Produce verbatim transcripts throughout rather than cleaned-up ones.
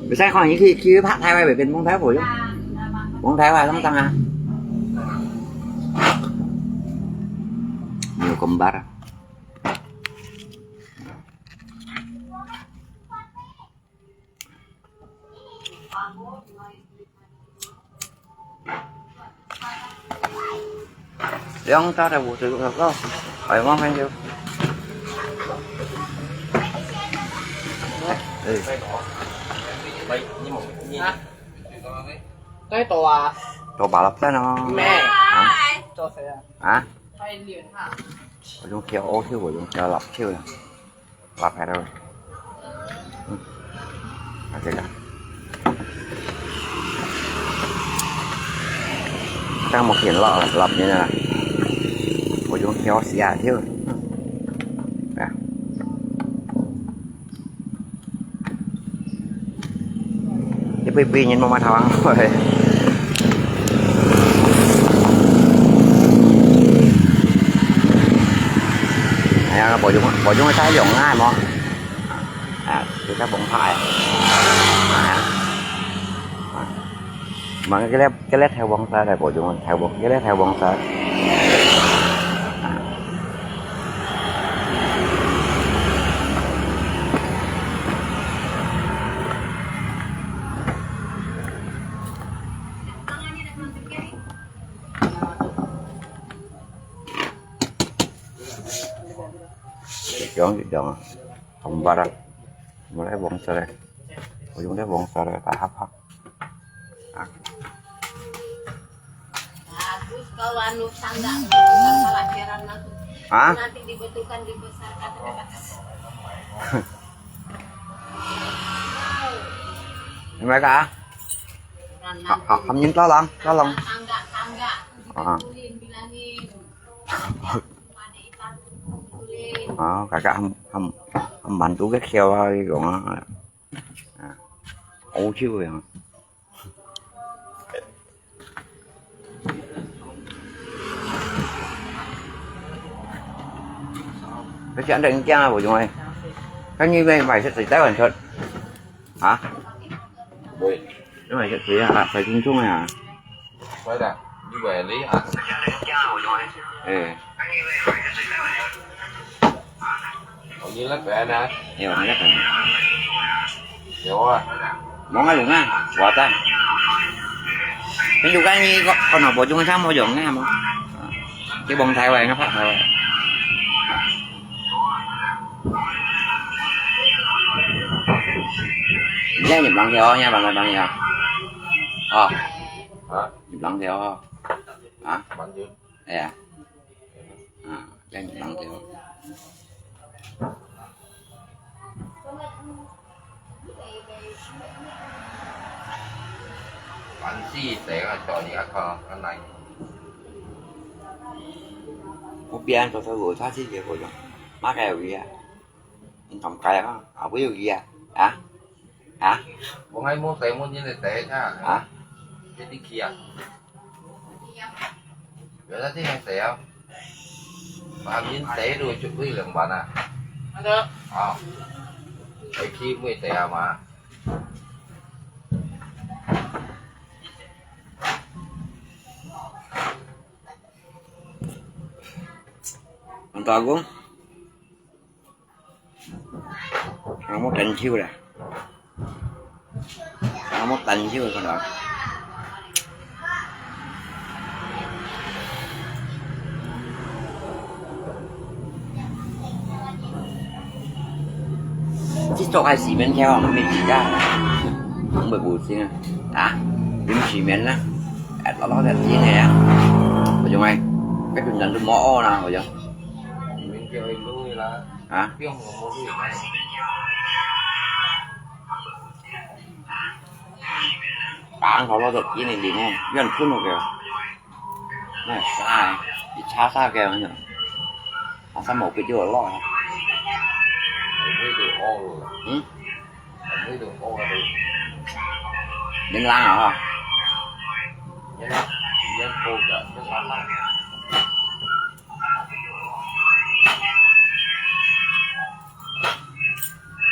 Bisa kau ini ki ki pak thai wai ben pung thai pun. Pung thai wai tong tang ah. Ni gambar. Yang ta da bu tu ko. Ai mang hen yo. Eh. Cái tổ à? Tổ bà lặp tên nó. Mẹ. Hả? Tổ谁啊? Hả? Hai liệt ha. Có dùng kéo ô thiêu, có dùng kéo lặp thiêu nè. Lặp hay đâu? Oke dah. Đang một hiện lọ lặp như này. Có dùng kéo xì à thiêu. Nè. Cái pi pi nhìn mà mà thằng. Ai, bỏ dùng, bỏ dùng cái sai dùng ngay mà. À, cái sai bóng phải. À. Mà cái lép, cái lép theo bóng sai này, bỏ dùng theo bóng, cái lép theo bóng sai. À. Chọn, chọn. Không ba đâu. Mà lấy bóng sao đây? Có dùng lấy bóng sao đây? Tại hấp hấp. À. Bagus kau anu tangga, bukan pelajaran aku. Hah? Nanti dibutuhkan dibesarkan. Mereka? Orang nanti. Hâm, hâm, hâm, nhìn to lòng, to lòng. Tangga, tangga. À. Dibetulin, bilangin. Pada ikan, dibetulin. Ờ, kakak hâm, hâm, hâm bantu cái kheo à, cái gọng à. À. Ô, chứ vậy hả? Cái chuyện đấy kia của chúng mày. Cái như vậy mày sẽ tỉnh táo hẳn thật. Hả? Ôi. Cái mày sẽ thấy hả? Phải chung chung hả? Phải đã. Như vậy lý hả? Ừ. Ủa, như lát bé nè. Hiểu, lát bé. Hiểu à? Món ăn đúng à? Quá ta. Cái dù cái gì có, con nó bổ chung sao mà dùng nghe mà. Cái bông Thái vậy, nó phát Thái vậy. Nhớ nhập lắng theo nha, bạn ơi, bạn hiểu. Ờ. Hả? Nhập lắng theo. Hả? Bạn chứ. Ê à. À, cái nhập lắng theo. Bạn gì thế mà chọn gì ăn không? Ăn này. Có biết ăn cho tôi gửi phát xít về của chúng. Má cái ở kia. Anh Trọng Cai á, à, ví dụ gì à? Hả? Hả? Bông ai mua té mua như này té nha. Hả? Cái đi kia. Vậy là thế này té không? Mà nhìn té rồi chụp với lượng bạn à? Ăn được. Ờ. Cái khi mua té mà. Ăn to cũng. Ang mo tan chiu la. Ang mo tan chiu ko da. Chỉ cho hai xí miến theo mà mình chỉ ra. Không phải bù xí à. Hả? Miến xí miến á. Ẹt lo lo ẹt xí này á. Có dùng ai? Cái tụi nhắn tụi mỏ o nào có dùng? Miến theo hình đúng là Hả? Bán thảo lo được cái này đi nè, yên phun một kìa. Này, xa, đi xa xa kìa nhỉ. Nó xa một cái chỗ lo. Ừ? Đến lá hả?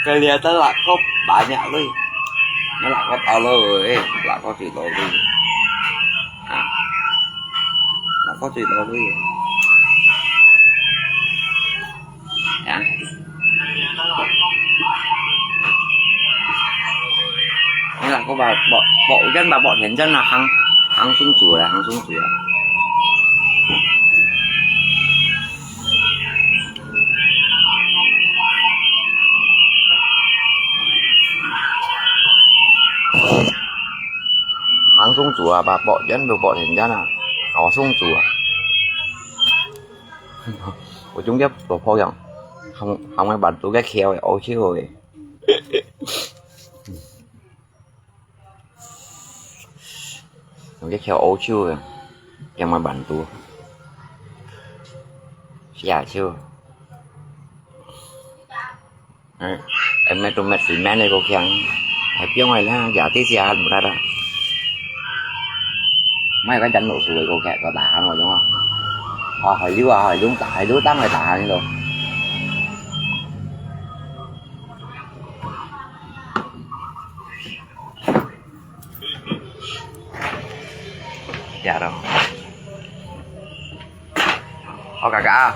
Cái lia tớ là có bà nhạ lui. 那哪个跑了喂？哪个最多喂？啊？哪个最多喂？啊？你哪个把保保人把保田站啊，行行松竹了，行松竹了。行松竹啊，把保全都保全家啊，搞松竹啊。我中间不保养，行行外板都个桥诶，欧洲诶。 用个桥烏手个，用个板တူ，下手。嗯，哎，买都买水面个个强，还不用个啦，也得下不得啦。买个人老鼠个个强，个大行个种啊。哦，海溜啊，海溜，海溜当个大行个。 呀咯。好，哥哥啊。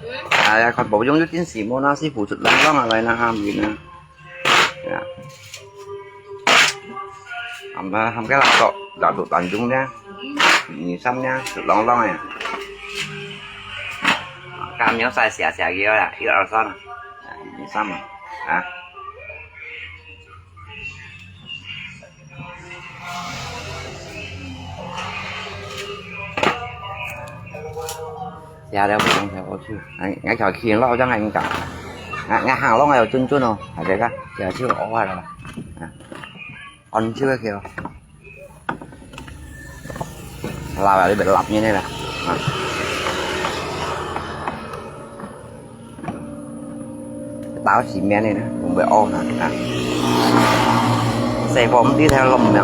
嗯。哎呀，看保养有点事，莫拿师傅出来，让俺来拿下面啊。呀。俺们，俺们给他做，拿到当中呢，二三呢，是朗朗呀。干苗晒下下个啦，一二三啊，二三啊，啊。 下了不用太过去，哎，俺小心老张还没讲，俺俺行路还有尊尊哦，还这个，小心我坏了吧，啊，安全个去哦，拉了你别拉你那了，啊。 Tao xí men này nè, cũng phải ôm nè, nè. Xe bom đi theo lùm nè.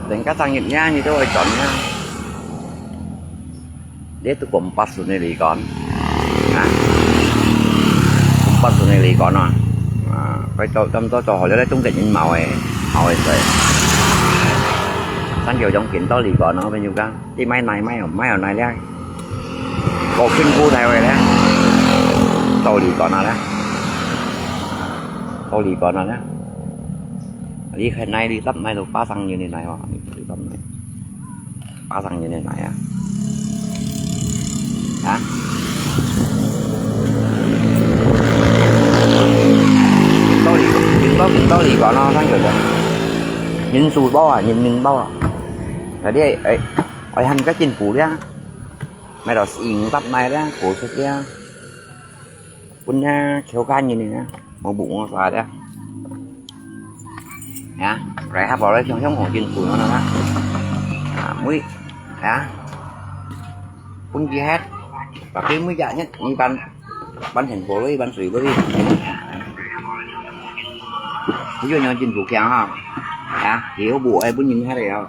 Đến các thằng Nhật Nhã như tôi chọn nha. Dia tu kompas tu ni likon. Ha? Kompas tu ni likon ah. Ah, phải cho tâm tôi cho họ lấy tung cái những màu ấy, màu ấy rồi. Sáng chiều trong kiến tôi likon nó bên Yuka. Đi máy này máy ở máy ở này đấy. Có khuyên khu theo này đấy. Tôi likon nó đấy. Tôi likon nó đấy. Đi khai này đi tấp này rồi phá xăng như này này mà. Đi tấp này. Phá xăng như này này á. Hả? Tao đi, tao đi, tao đi có nó sáng rồi. Nhìn sụt bao à, nhìn nhìn bao à. Rồi đi, ấy, ấy, hẳn cái chính phủ đi á. Mày đó xin tắt mày đi á, cổ sụt đi á. Pun nha, khéo kan như này nha. Mau bụng nó xài đi. Nha, rồi hấp vào đây, trong trong hộp chính phủ nó nè. À, mũi. Nha. Pun gì hết. Và cái mũi dạ nhất, như bạn, bạn thành phố đi, bạn suy đi. Ví dụ như chính phủ khéo ha. Nha, hiểu bộ ai pun nhìn hết rồi.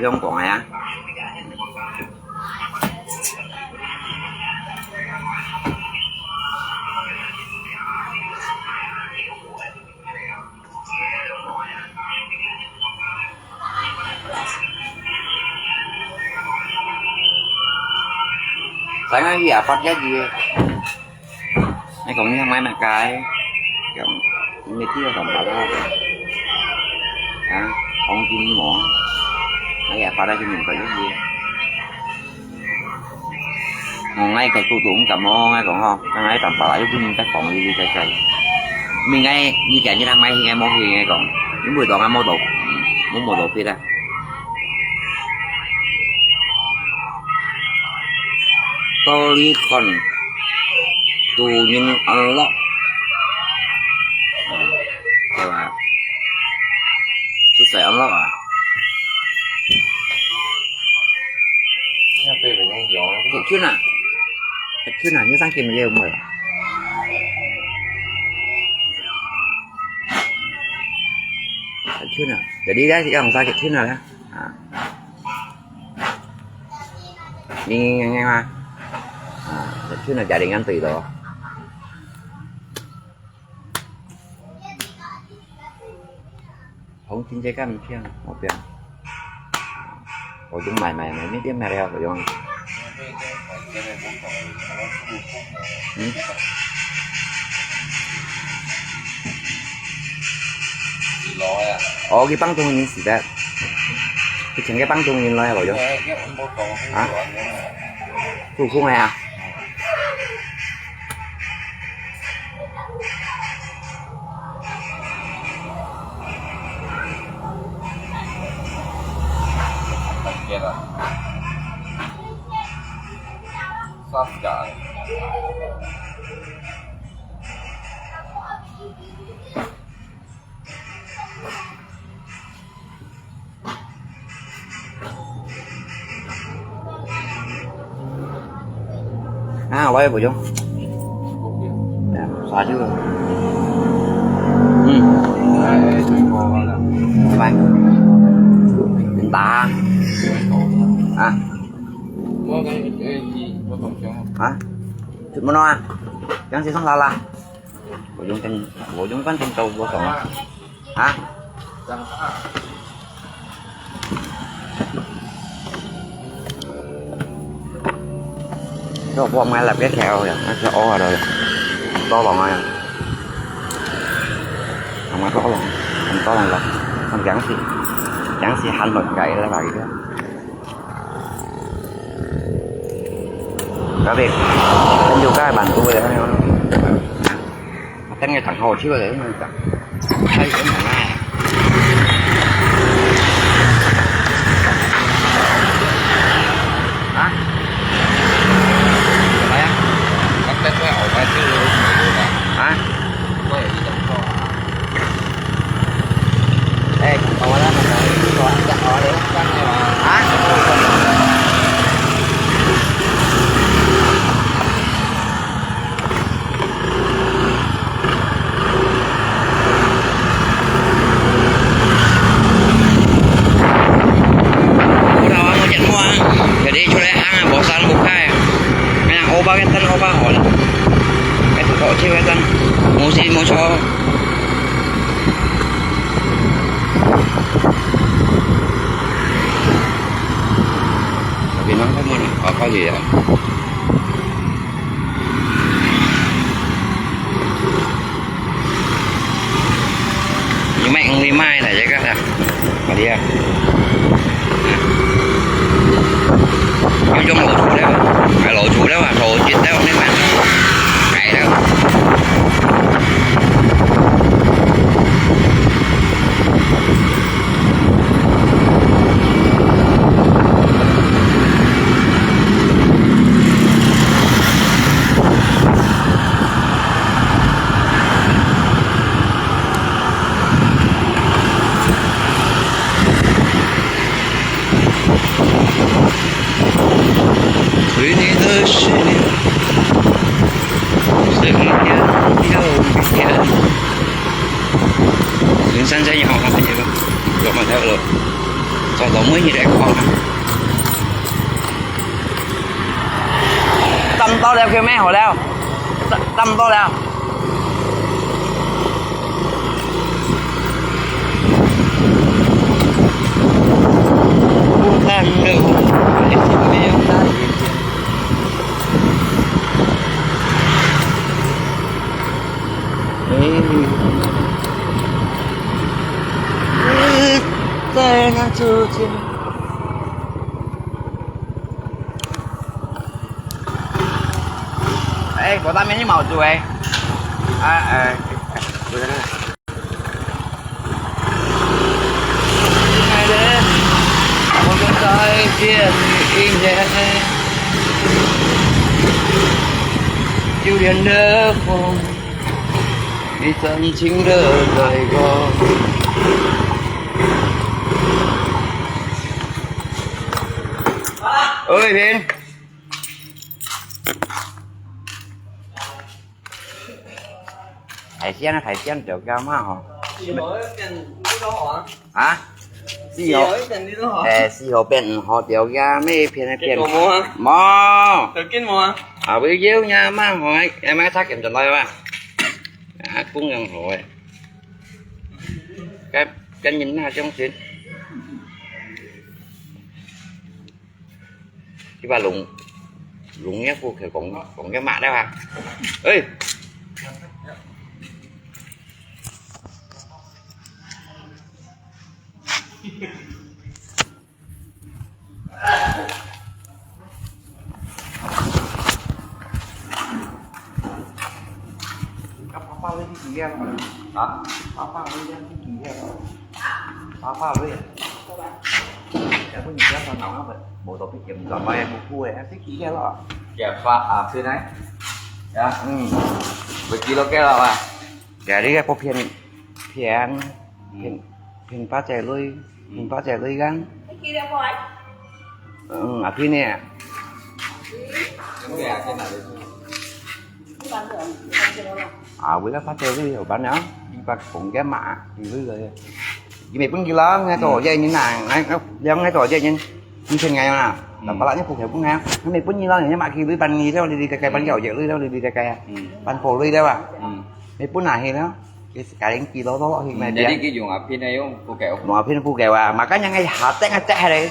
Trong trong này á. Sáng nay à, phát cái gì? Nay còn như mai mà cái. Kiểu, mệt chứ còn bảo là. Hả? Ông Kim mỏ. Nay à, phát ra cho mình có cái gì? Ồ, ngay cái tụ tụ cũng cảm ơn ngay còn ho. Cái ngay tạm bảo là lúc mình cái phòng đi đi cái cái. Mình ngay như cái như thằng máy thì ngay món thì ngay còn. Những buổi đó ngay món đồ, món món đồ kia đây. Tôi đi còn tụ những ăn lắm. Thế là. Chứ phải ăn lắm à? Thế chứ nè. Thế chứ nè, như sáng kia mình leo mời. Chun à, jadi dia yang sa chun à. À. Ni ni ni mà. À, chun à, jadi ngan tùy đó. Không tin chắc ăn phiền, một phiền. Ủa, chúng mày, mày, mày biết tiếng mày đeo phải không? Ừ? Ủa, cái băng tung nhìn xịt đấy. Cái chừng cái băng tung nhìn lại phải không? Hả? Thu không hả? À, vậy bổ sung. Xóa chứ. Ừ. Bye. Đá. À. Hả? Chút mà nói à? Chẳng gì không sao là. Bổ sung trên, bổ sung con trên cầu vô cổng. Hả? Cho bố mai là biết theo kìa, nó sẽ ố vào rồi. To lòng ai. Không có to lòng, không to lòng lắm. Không chẳng gì, chẳng gì hành động cái là vậy đó. Có việc, anh dù cái bạn tôi là Tên nghe thằng Hồ chưa đấy mà. Hay cái mà na. Hả? Cái này á. Bắt tết với ổ ba chứ. Hả? Có gì đâu có. Ê, còn có đó, còn có, chắc có đấy. Hả? Ora ang mo dyan mo, ah. Jadi, chulay ang, ah, bosan bukay. Kaya, oba kita, oba, hola. Ito po, chiwetan. Musi, mucho. Sabi ng kamo na, kakahiya. Yung may ang limay na, ya ka, mali ah. Yung yung 老鼠咧，係老鼠咧，話老鼠咧，你咪計啦。人生真要好，那朋友，我们走了，走到每一个地方。差不多了，去咩好了？差，差不多了。 在那之间。哎，我那边去毛猪哎。哎，哎，不是那个。 再见一年，秋天的风，你深情的泪光。喂，平。 海鲜啊，海鲜就干嘛吼？四號變綠豆好啊。啊？四號。四號變綠豆好。哎，四號變五號掉呀，咩變變。結果無啊？無。有見無啊？啊，我要呀，慢好，哎，哎，買茶檢轉來吧。啊，公樣好哎。該，跟人那相信。 佢話弄，弄一副佢講，講个嘛啦嘛。哎。啊？爸爸你去幾樣啊？啊？爸爸你去幾樣啊？爸爸你。 無到畢業毋知麼个，毋好个，還是幾个咯。Ya, Pak, apa ni? Ya, hmm. Pergi lokal lah, Pak. Jadi, aku pin, pin, pin, pin pakai lui, pin pakai lui kan? Hmm, apa ni? À, với các phát tê với hiểu bắn áo, đi bạc cũng cái mạ, thì bây giờ, thì mày cũng đi lo, nghe tổ dạy như này, nghe, nghe, nghe tổ dạy như, như thế ngày nào, là, ừ, bảo lại như phục hiểu cũng nghe, nó mày cũng như lo, nhưng mà khi với bắn nghi theo, đi, đi cái, cái bắn dẻo dẻo lui theo, đi, đi cái, cái, ừ, bắn phổ lui theo à, ừ, mày cũng là thì nó, cái, cái đánh kỳ đó đó thì, ừ, mày jadi cái dùng ở pin này không, phục kiểu, mà pin phục kiểu à, mà cái nhà ngay hạt tét ngay tét hay đấy.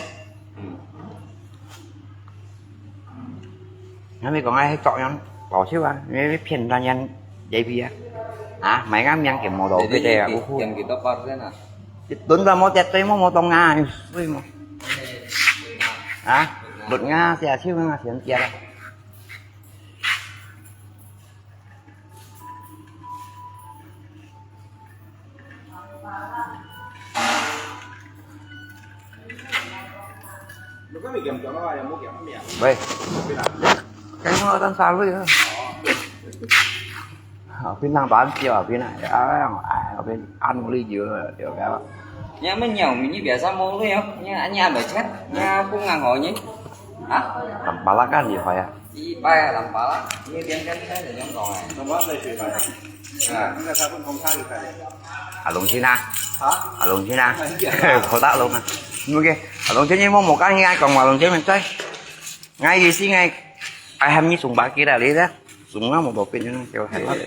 嗯。 你講愛作樣，搞笑啊！你騙人家J P啊！啊，買个名叫無路，對對對，有苦。Yang kita partai na. Tuần ta mau tiap tuần mau mau tong ah, suy mau. Hả? Luật Nga xia siêu Nga xiên tiệt à. Vậy. Cái nó đang xa lui á. Ở bên đang bán chiều ở bên này. À, ở bên ăn một ly dừa, kiểu cái đó. Nhà mình nhiều mình như biasa mau lui không? Nhà, nhà bởi chết. Nhà cũng ngang hỏi nhỉ? Hả? Tầm ba lắc ăn gì phải à? Đi bay à, tầm ba lắc. Như tiếng cái thế là giống rồi. Không có đây thì phải. À. Chúng ta sao cũng không thay được phải. À, lùng xin à? Hả? À, lùng xin à? À, dạ. Có tác lùng à? Ok. À, lùng xin nhưng mà một cái nghe còn mà lùng xin mình chơi. Ngay gì xin ngay. Ai ham như sùng bạc kia là lý đó. Sùng nó một bộ pin cho nó kêu hay lắm.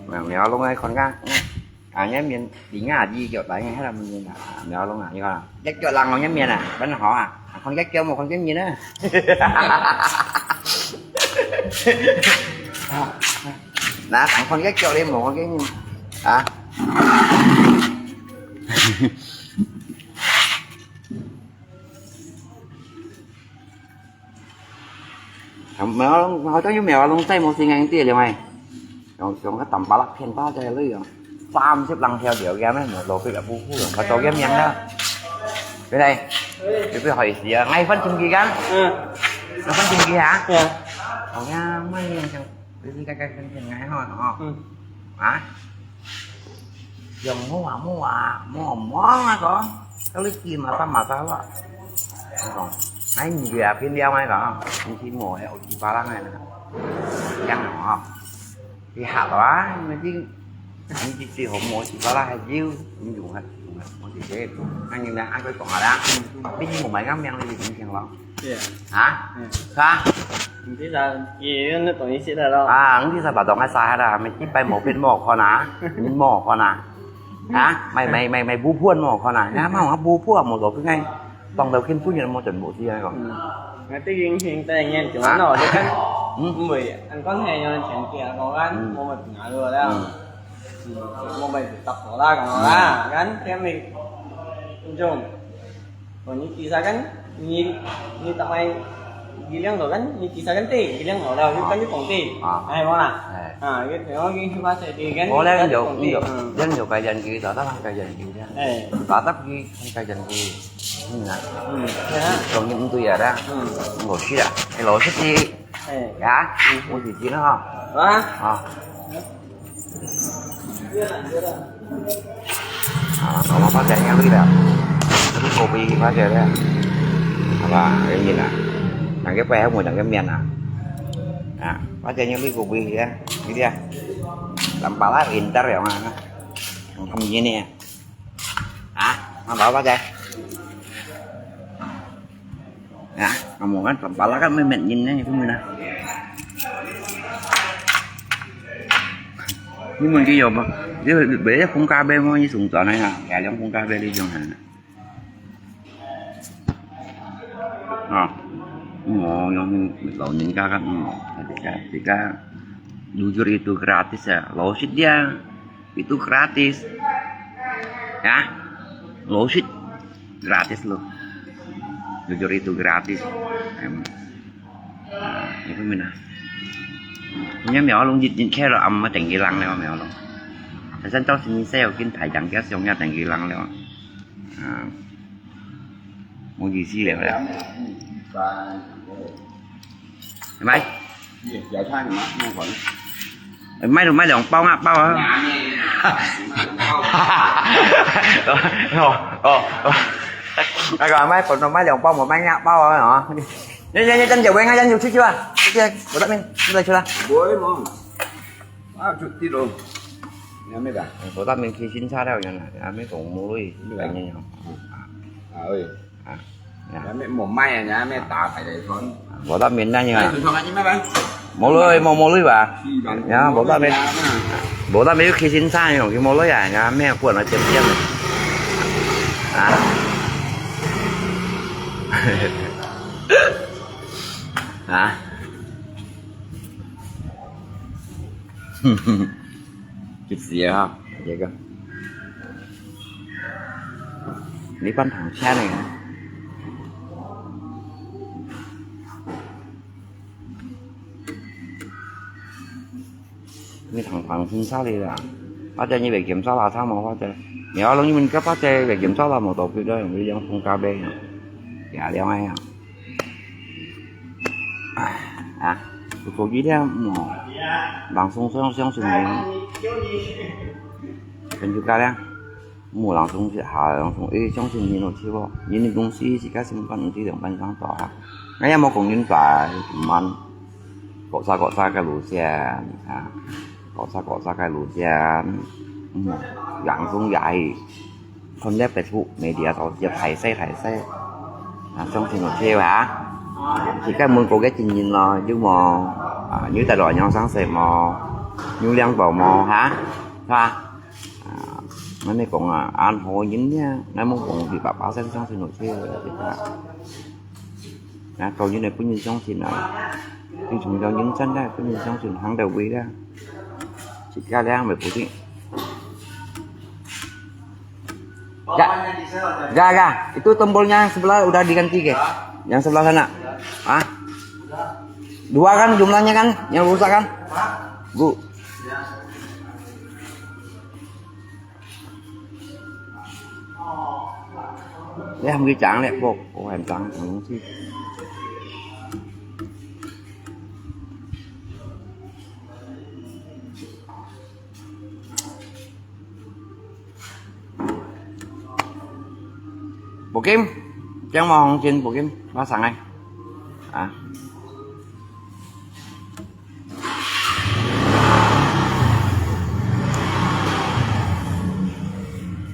Mèo, mèo lông ai còn ngang. À, nhớ miền đi ngã đi kiểu tại ngay là mình à, mèo lông à, như con à. Chắc kiểu lăng lòng nhớ miền à, vẫn họ à. À, con chắc kiểu một con chắc miền á. Nè, thằng con chắc kiểu đi một con chắc miền. À. Mèo lông, họ cho như mèo lông tay một xí ngang tiệt liền mày. Trong, trong cái tầm ba lắc phiên ba tay lấy rồi. Tam xếp lăng theo kiểu game ấy, một đồ cái là bu bu rồi. Họ cho game nhắn đó. Cái này, cái cái hỏi gì à? Ngay phân chim gì gắn? Ừ. Nó phân chim gì hả? Dạ. Họ nghe mấy cái, cái, cái, cái, cái, cái, ngay hỏi nó. Ừ. Hả? Dòng mua à, mua à, mua món á có. Có lý chi mà tao mà tao á. Còn, nãy nhìn kìa, phiên đeo ngay có. Nhìn chi mua, eo chi ba lăng này nè. Căng nó. Thì hạ đó á, mình chỉ, mình chỉ, chỉ hộp mua chi ba lăng hay dữ. Mình dùng hả, dùng hả, mua thì thế. Anh nhìn là ăn cái còn hả đã. Biết như một máy ngắm miệng thì cũng thiệt lắm. Iya. Hah? Iya. Hah? Nanti sa, iya, na tong isi dah lo. Ah, nanti sa ba tong asa dah, mai cip pai mo pin mo kho na, mo kho na. Hah? Mai, mai, mai, mai bu phuan mo kho na. Ya, mau bu phuan mo lo, cái ngay. Tong đầu kinh phu nhân mo chuẩn bộ gì hay không? Nanti ging hing tai ngen, cuma no, dia kan. Hmm? Mui, ang kon hai nyon chen kia, kau kan, hmm, mau mai ngah lo dah. Hmm. Hmm, mau mai tak sekolah, kau lah, kan? Kami, ujung. Ủa, như kỳ sao kan? Như, như tao mày ghi liang rồi kan? Như kỳ sao kan tê, ghi liang rồi đâu, kan như phòng tê. À. Hay không à? Hay. À, cái thế nó ghi ba sẽ đi kan. Ủa, lẽ nhiều, nhiều, lẽ nhiều cái dành gì đó, đó là cái dành gì đó. Ê. Có tấp ghi, cái dành gì. Ừ, nè. Ừ, thế hả? Còn những tôi vậy đó. Ừ. Ngồi xí à. Cái lỗ xích đi. Ê. Dạ. Ừ. Ủa, gì chứ nó không? Hả? À. À, nó có phát triển nhau đi đâu. Nó có copy phát triển đấy. Apa, cái gì nè? Nang cái pe không, nang cái miền à? 啊，花姐，你累个位啊？你啊，lampa la pintar ya, mana? Ang kamu ini ya? Ah, ang bawa pakai. Ya, kamu kan lampa la kan memet ini itu mana? Ini mungkin ya, Bang. Dia beda pun kabe mau ini sungguh ya. Ya, yang pun kabe di jong. 啊，嗯，哦，用老人家个，嗯，自家，自家，jujur itu gratis ya, losit dia, itu gratis, ya, losit gratis lo, jujur itu gratis, em, ah, itu mina, ini 苗龍一，一開了，啊，沒等佢冷了，苗龍，反正到時你再有跟台長家鄉要等佢冷了。 啊，無意思了啦。買，買就買兩包啊，包啊。哦，哦，哦。那個買，普通買兩包，無買兩包啊，哦。你，你，你，等下，我應該等下出去啊，出去，我那邊，你來去啦。 啊，就跌咯。你看咩个？我那邊去新差了，原來，啊，沒講無鐳，一百年了。啊，喂。啊，你看咩無賣啊？你看咩打牌个算？我那邊那樣啊。你看看你賣吧。無鐳，無，無鐳吧？是吧？呀，我那邊，我那邊又去新差，用去無鐳啊，你看咩過來點點的。啊。啊。 就死了哈，這個。你半糖錢呢？你糖糖分啥哩啦？或者你會減少啦，差無或者，你要弄你們个或者會減少啦，無多貴个，用這樣分咖啡呀，也了哎呀。 啊，不可以了，嗯，人送相，相信你，跟住加了，無人送下，人送，誒，相信你咯，去啵？人哋公司自家先辦，毋知兩班上到哈。哎呀，莫講人大，慢，各儕各儕个路線啊，各儕各儕个路線，嗯，人送也係。 看這Facebook media都係大細大細，啊，相信就對啊。自家問過个真人咯，有無？啊，有得來樣生食無？有領到無？哈？係吧？啊，恁呢講啊，恁好人呢，𠊎無講佢百巴仙相信就對了，對吧？ 啊，做人个本人相信啊，最重要人真个本人相信，行到位啦。自家咧，咪不定。Ya, ya, ya, itu tombolnya sebelah udah diganti ke? Yang sebelah sana. Hah? Dua kan jumlahnya kan, yang rusak kan? Bu. Em, cái chán lẹ bột, ôi, em chán, em không thích. Bộ Kim, chén màu hồng chín Bộ Kim, ba sáng anh. À.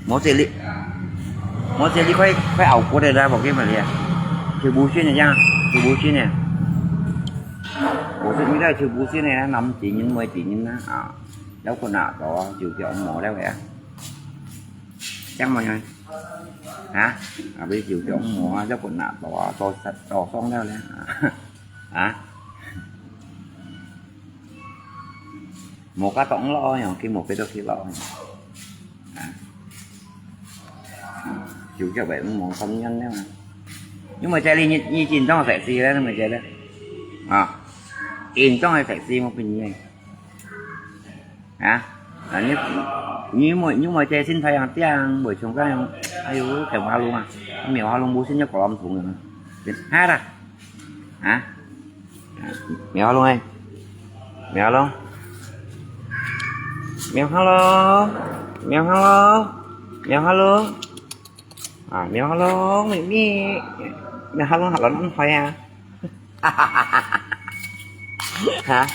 無這裡，無這裡快，快拗過來啦，無見嘛哩啊。就無線个呀，就無線个。無線，你看就無線个，男子人、妹子人啦，啊，有個拿到啊，就叫無了个啊。這樣嘛樣，啊，啊，不是就叫無啊，有個拿到啊，到，到上了咧，啊，啊。 無个當落樣，佢無必要去落樣。啊，就叫佢毋好咁樣了嘛。因為這裡你，你緊張食死咧，你咪知咧。啊，緊張係食死，無必要。啊，啊，你，你莫，你莫在身材上頂，會像該樣，哎喲，條馬路啊，苗下路無先一個咁重樣啊，係啦。 啊？苗龍哎，苗龍，苗哈龍，苗哈龍，苗哈龍，啊，苗哈龍，咪咪，苗哈龍，哈龍，你好呀。哈？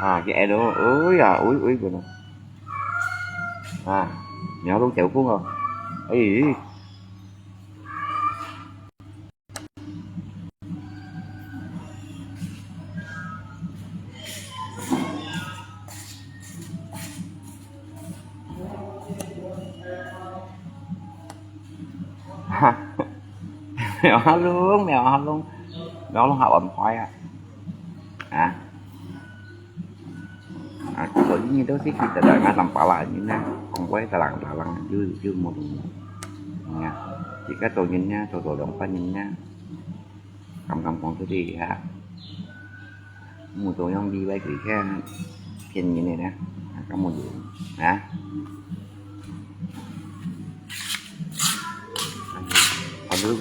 啊，佢愛咯，哎呀，喂喂个咯。啊，苗都走空哦。哎。哈，苗阿龍，苗阿龍，苗阿龍還安排啊？啊？ 啊，所以你都是去得到人家當巴拉人啊，講話得人得人，就就無同啊。你看，自家做人啊，做做兩班人啊，敢敢講出去啊？無做樣比外國去騙人的呢，啊，敢無有啊？反正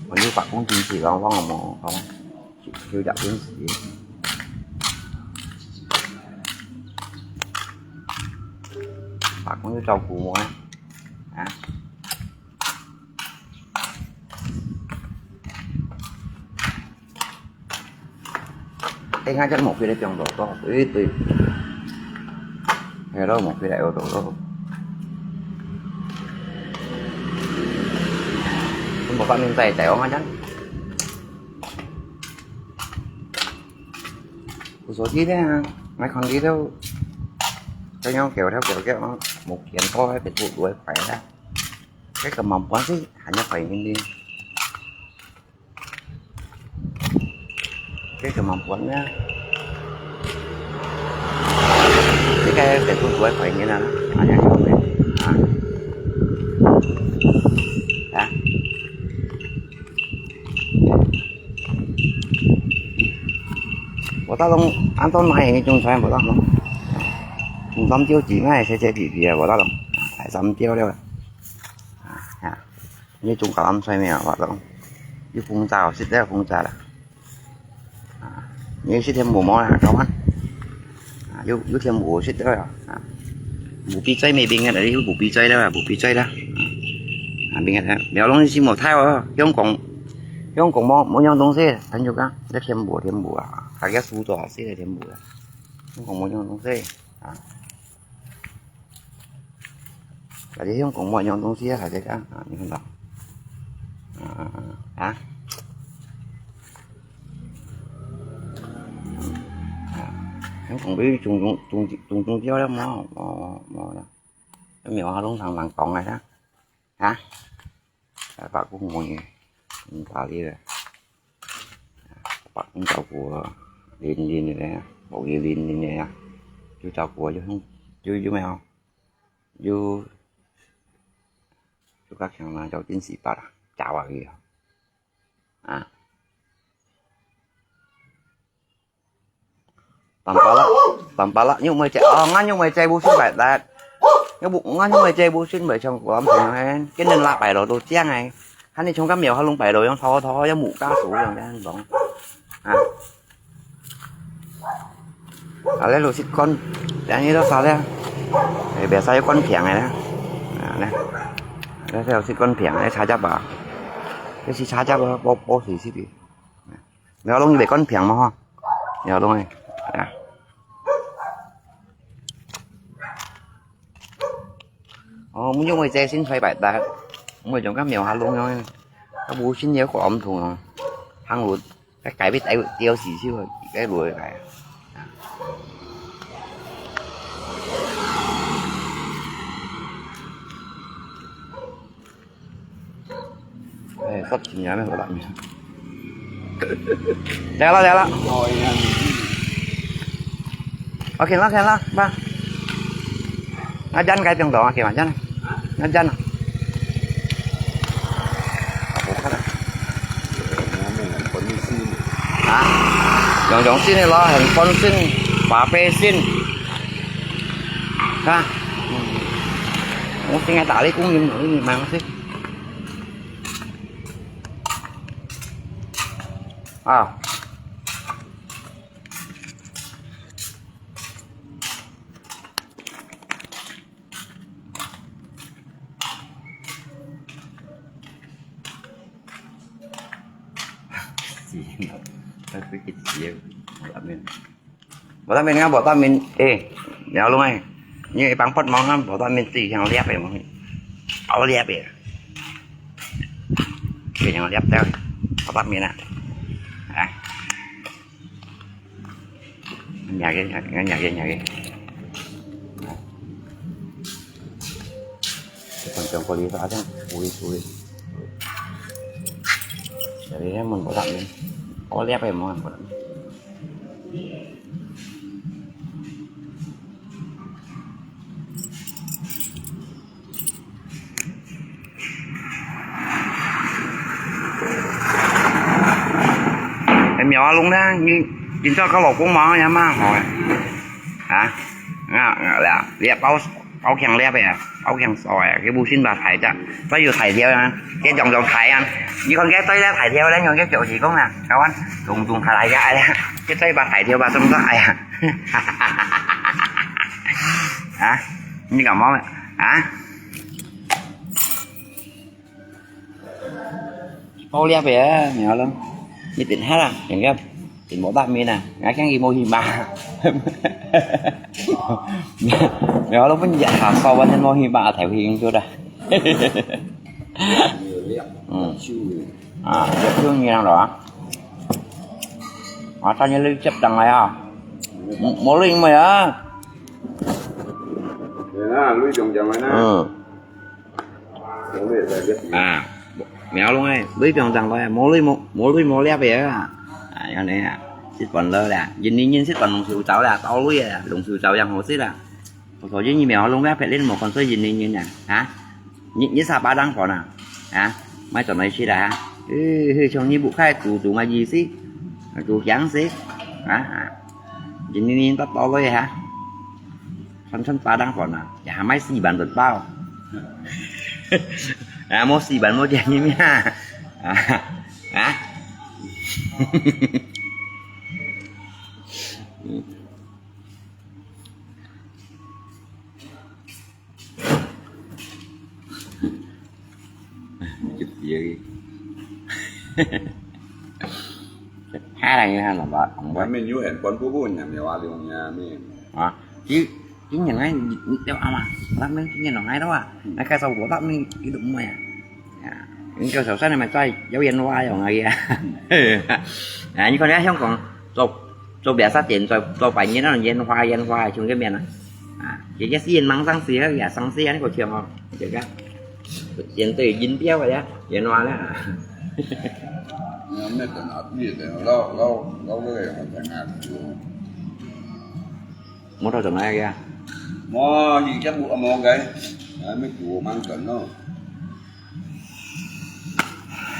反正白講真是咯，我無好。 就食陣時，白講要照顧我啊，啊。等下再莫回來放多多，對對。係咯，莫回來有多多。中國方面在台灣好像。 有手機个啊，買看佢都，這樣搞搞搞搞，目前都還得不會快啦。這個蠻本事，還要快一點。這個蠻本啊。這個得不會快一點啊，還要快一點啊。啊。 無得弄，恁多哪有種菜無得弄？紅三椒子咩，切切皮皮啊，無得弄，大三椒了。啊，啊，你種橄欖菜咩啊？無得弄，有風沙哦，食了風沙啦。啊，你食甜無無啦？搞啊。 啊，有，有甜無食得啊。啊，無比賽咩，明日來有無比賽了啊，無比賽了。啊，明日啊，苗龍你先莫太哦，香港，香港無，無樣東西，朋友講，這甜無，甜無啊，大家輸多少，食了甜無啊，香港無樣東西啊。 大家用講麼樣東西啊？大家講啊，你看到？啊啊啊！啊，用講比中中中中中標了無？無無無了，苗阿龍常常講个啦，啊？ 啊，白骨妹，嗯，打理个，白骨照顧啊，零零个，無有零零个啊，就照顧啊，就用，就有咩哦，就，就較強啦，就真是白啦，打落去啊，啊。 Tampalak, tampalak，你有無借？哦，𠊎有無借？無信白搭。你無，𠊎有無借？無信白像我朋友嘿，今年拉白咯，都這樣哎。看你從該苗下弄白咯，用拖拖，用木架手樣這樣弄。啊。啊，來，老實講，這樣你都啥了？哎，別啥要講平的啦。啊，來，來，老實講平的，差價吧。這是差價吧，包，包水是的。 苗龍你會講平無吼？苗龍誒，啊。哦，毋用為這身材白搭，毋會像該苗下龍樣，佢無身也搞毋通哦。行路，該改變帶有吊死就，該路來。 哎，煞緊啊，咩好啦。得啦，得啦。OK啦，OK啦，吧。Ngajan kai tiang dong, OK, ngajan. Ngajan. Ako ka na. Ah, yang yang sini lah, handphone sin, pape sin. Ha. Mesti ngai tali kung lim, ini mang sih. À. 佢幾時無得面？無得面啊，無得面，誒，苗龍誒，你一般發毛啊，無得面自己想掠誒嘛，好掠誒，自己想掠掉，無得面啊，啊。 Nhảy cái, nhảy cái, nhảy cái, nhảy cái. Còn chồng cô đi ra chứ. Ui, ui. Jadi mình có tặng đi. Có lép em mà. Em, Miao Á Lung nè, nhìn, nhìn cho các lỗ cũng mỏ nha mà hỏi. Hả? Ngà, ngà là, liệp bao, bao khen liệp à, bao khen sỏi à, cái bu xin bà thải chắc. Có nhiều thải theo à, cái dòng dòng thải à. Như con ghét tới đó thải theo đấy, nhưng cái kiểu gì cũng là, các bạn, dùng dùng thải lại ra đấy. Cái tới bà thải theo bà xong đó ai à. Hả? Như cả món hả? Bao liệp vậy á, Miao Á Lung. Như tỉnh hát à, tỉnh gấp. Tỉnh mỏ bạc mi nè, ngã khen gì mô hì mà. Miao Á Lung vẫn dạy hả, sau vẫn mô hì mà, thèo hì chút à. Ừ. À, được thương nhiều lắm đó. À, ta như lưu chấp đằng này à. Mô linh mày à. Lui chồng chồng này nè. Ừ. À, Miao Á Lung ơi, lui piong tang loi, mô lui mô, mô lui mô liap bia à. À, yau nè à, xí tuần lơ là, yin ni yin xí tuần lùng sù châu là, tao lui à, lùng sù châu yang hồ xí là. Có số yin ni Miao Á Lung liap pet lên mô còn số yin ni yin à, hả? Ni, ni sa ba đang phòn à, hả? Mai tuần này xí là, hả? Ừ, hư chồng ni bụi khai tù tù mà gì xí, tù giáng xí, hả? Yin ni yin tao tao lui hả? Săn săn ba đang phòn à? Chả mai xì bàn tật bao. À, mua xì bàn mua chè như mía. À, à. Chụp gì? Hai là như hai là ba, không Wah, ba. Min yu hèn pon bu bu nhà mèo a liu nhà min. À, chứ, chứ nhà ngay, đeo ao mà, lát nữa chứ nhà nó ngay đó à. Nó khai sau của bác Min, cái đụng mày à. À, những cơ sở sát này mà cho giáo viên hoa ở ngoài kia. À, như con gái không còn, cho, cho bé sát tiền, cho, cho phải như nó là viên hoa, viên hoa, chúng cái miền á. À, chỉ cái xiên mắng sang xí, cái sang xí, anh có trường không? Chứ cái, tiền từ dính tiêu rồi á, viên hoa đó. Nó mới cần áp lực để nó, nó, nó cái này nó phải ngạt. Mua đâu trong này kìa. Mua gì chắc mua, mua cái. Đấy, mới chủ mang cần nó.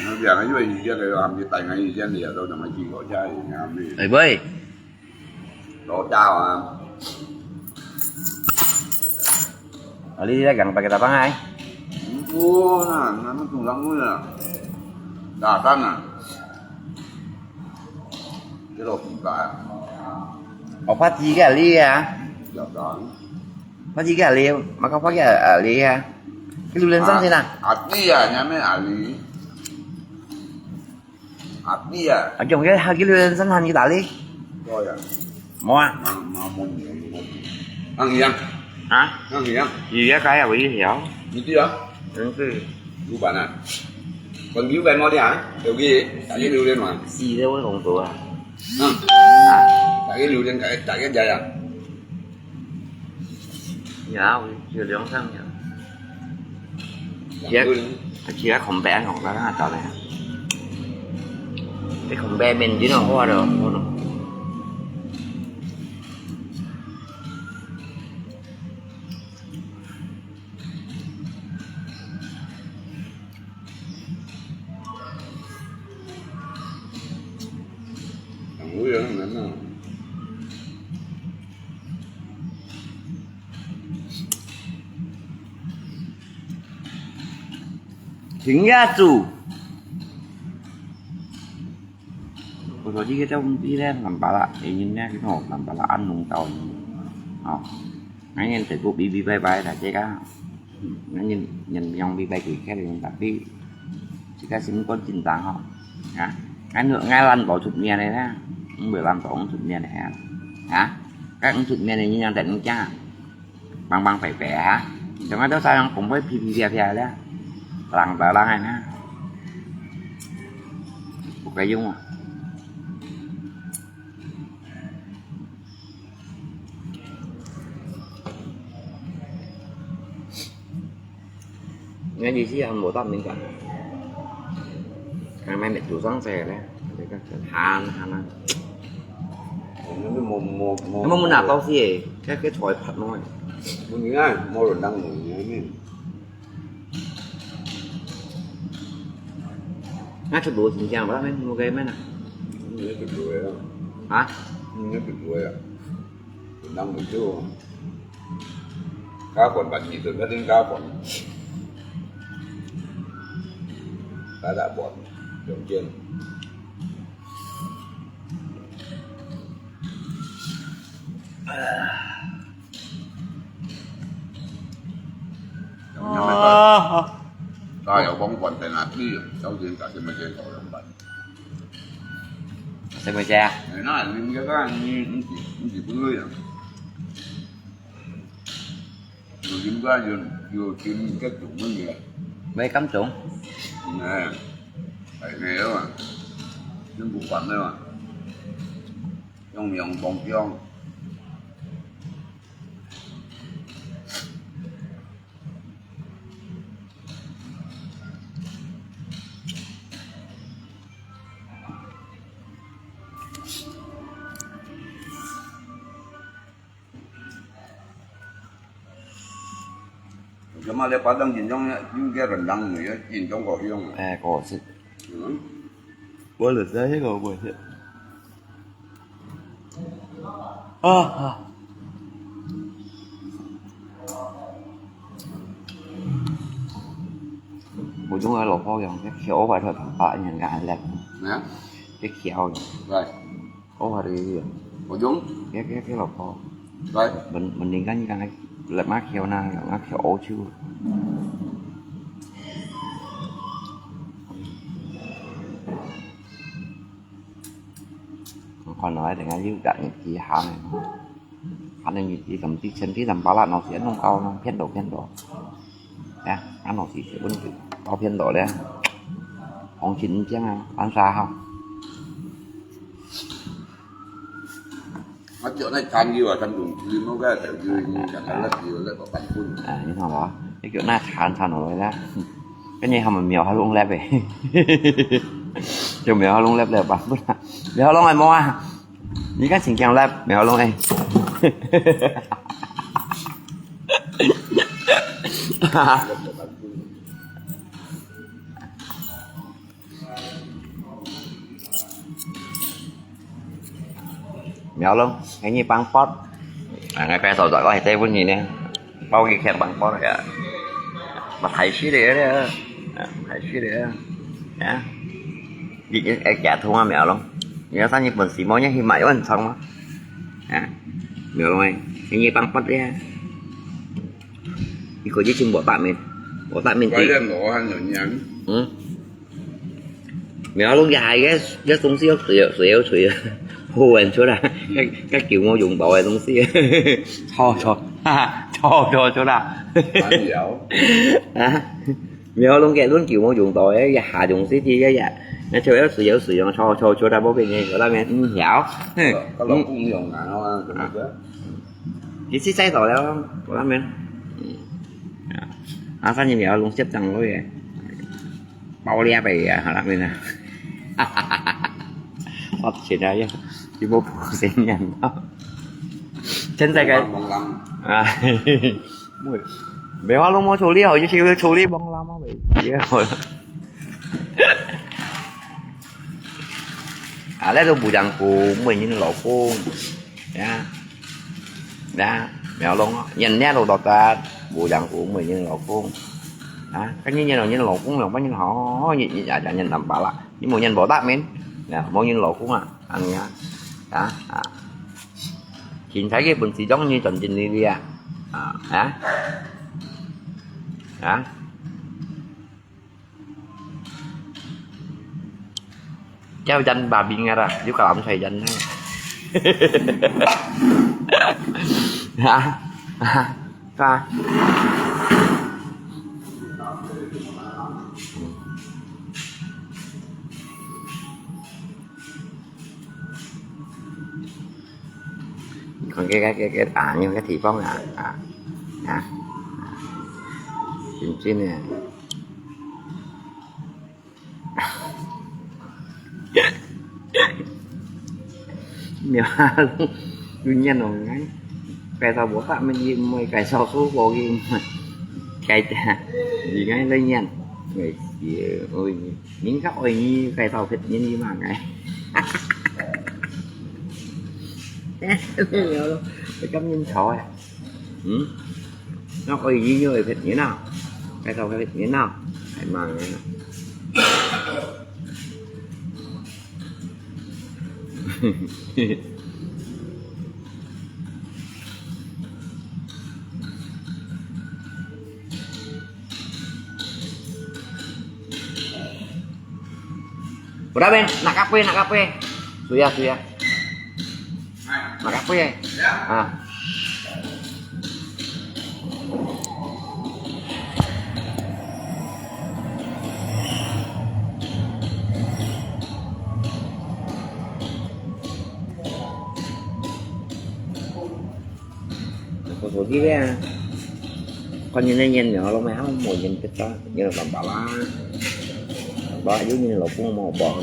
Nó giờ nó với gì chứ, cái làm gì tại ngày gì chứ, thì ở đâu mà chỉ có chai thì làm gì. Ê, bơi. Đồ chao à. Ở đây ra gần bài cái tập hai. Ủa, nó, nó cũng lắm rồi à. Đà tăng à. Cái đồ cũng cả. Ở Phát Chi cái ở đây à? Dạ, đó. Phát Chi cái ở đây, mà có Phát cái ở, ở đây à? Cái lưu lên sân thế nào? À, đi à, nhà mẹ à, đi. Ati à. Ở trong cái, cái lưới sân hành cái ta đi. Rồi à. Mua. Mà, mà mua nhiều, mua nhiều. Ăn gì ăn? Hả? Ăn gì ăn? Gì á, cái à, cái gì hả? Gì chứ à? Đúng chứ. Lu bản à. Còn cứu về mua đi hả? Kiểu gì? Tại cái lưu lên mà. Xì đâu có còn tụ à. Ừ. Hả? Tại cái lưu lên, tại, tại cái dây à. Dạ, chưa dưỡng thân nhỉ. Dạ, chỉ là không bé không có hạt tao này. Cái không bé mình chỉ nó hoa rồi, hoa rồi. Thằng Ú Yuan nó. Chính gia chủ. Ủa, rồi chứ cái trong đi lên làm bà lạ, thì nhìn nè, cái hộp làm bà lạ ăn nung tàu. Ờ. Ngay nhìn thấy cô bí bí bay bay là chết á. Ngay nhìn, nhìn nhong bí bay kì khét thì nhìn tạp bí. Chỉ cái xin con chín tháng hả? Hả? Ngay nữa, ngay lăn bỏ chụp nhà này nè. 毋會冷到五十年个啊？啊？該五十年个人樣等你講，梆梆白白啊？怎麼都啥樣公會皮皮啪啪咧？冷到冷个呢？不該用啊！ 你意思還無到敏感，還沒煮上菜咧，這個很寒寒啊。我們都無無無。你們拿到是誒，該該菜拍喏。我你看，無人當無人呢。那就無新鮮，我那邊無該賣呢。你那就不會啊。啊？你那就不會啊。人當無就。 加飯飯，其實一定加飯。加大飯，中間。啊。加油幫飯在那裡，小心小心，沒見到兩半。 食物件啊？哎，那你應該看，你你你不會啊？有應該有有聽這種問題啊？沒感動。哎，哎，沒有啊，真不管了啊，用用光光。 Cuma dia padang jinjong ni, yung kaya rendang ni, ya, jinjong kok yung. Eh, kok si. Hmm? Boleh saya kok boleh. Ah, ah. 無種个蘿蔔樣，佢翹開頭同白人家來。咩啊？佢翹樣。來。 哦，hari iya. Ujung? Kaya, kaya, kaya loko. Right. Men-, mendingan kang lep ngak hiau na, ngak hiau ochu. Kon nói để ngak yu gak ngak ki hang. Hang ngak ki samti senti sampala no sia nung kau nung phiên đồ phiên đồ. Ya, ano si si pun kau phiên đồ le. Hong chin chiang a, an sa hao. Nó chịu nó chan gì mà chan dùng gì nó cái kiểu gì, chẳng lẽ là gì, lẽ có cắn phun. À, như thế đó. Cái kiểu na chan chan rồi đó. Cái này không mà mèo hao lông lép vậy. Kiểu mèo hao lông lép lép bắn phun. Mèo hao lông này mua. Ni kan singkiang lap, mèo hao lông eh. Mèo hao lông, cái ni pang pot. À, ngay cái sau đó có thể thấy vốn gì nè. Bao nhiêu khen pang pot kìa. Mà thấy xí đi đấy. Thấy xí đi. Nhá. Vì cái, cái kẻ thua mèo hao lông. Nhớ sao như bận xí mó nhá, hi mãi vẫn xong mà. Hả? Mèo hao lông này. Cái ni pang pot đấy. Cái có chứ chim bỏ tạm mình. Bỏ tạm mình tí. Cái đen đó ăn nhiều nhắn. Ừ. Mèo hao lông dài cái, cái tông xí ốc xíu, xíu, xíu. Hô anh chúa đã. Cái, cái kiểu ngô dùng bảo ai tông xí. Cho, cho. Cho, cho, chúa đã. Hả? Mèo hao lông cái luôn kiểu ngô dùng bảo ai, ya hà dùng xí thì ya, ya. Nó chúa ốc xíu, xíu, cho, cho, chúa đã bảo bên này, có đam mê, ừ, hiểu. Có, có lòng cũng dùng ngắn thôi, đúng không? Chỉ xí sai rồi đó, có đam mê. À, sao nhìn mèo hao lông xếp chăng lối vậy? Bao lia bày à, hả lắm nè. Phát triển ra chứ. Chỉ một bộ sinh nhắn đó. Chân tay cái. Mong lắm. À. Mùi. Mèo hao lông mua chủ lý hầu như chỉ chủ lý mong lắm á vậy. Chứ hồi. À, lẽ tôi bù đằng của mười nghìn lỗ cô. Ya. Ya, mèo hao lông á. Nhìn nét đồ đọc ta, bù đằng của mười nghìn lỗ cô. À, cái như, như là, như là lỗ cô là bao nhiêu hả? Như, như, dạ, dạ, nhìn nằm bảo là. Nhưng mà nhìn bảo đáp mến. Ya, bao nhiêu lỗ cô à. Ăn nha. Ya, à. Chính thấy cái bún xí giống như trần trình đi đi à. À, hả? Hả? Cháu Danh bà bị ngặt à, chú cả làm thầy Danh á. Hả? Hả? Hả? Còn cái, cái, cái, cái, à, nhưng cái thị phong à, à, à. Chính chính nè. Nếu như nhận nó ngay, cái sao bố phạm mình gì, mày cái sao số có gì, mày cái ta, gì ngay lấy nhận. Người kia, ôi, những cái ôi, như cái sao phết, như mà ngay. Cái cắm nhân số à. Ừ? Nó có gì như vậy phết như nào? Cái sao phết như nào? Hãy mà. Udah, Ben, nak kape, nak kape. Sudah, sudah. Nak kape. Ah. Có số đi đấy à. Con nhìn này nhìn nhỏ lắm mày không, một nhìn cái đó, như là bà, bà lá. Bà lá giống như là phun màu bò.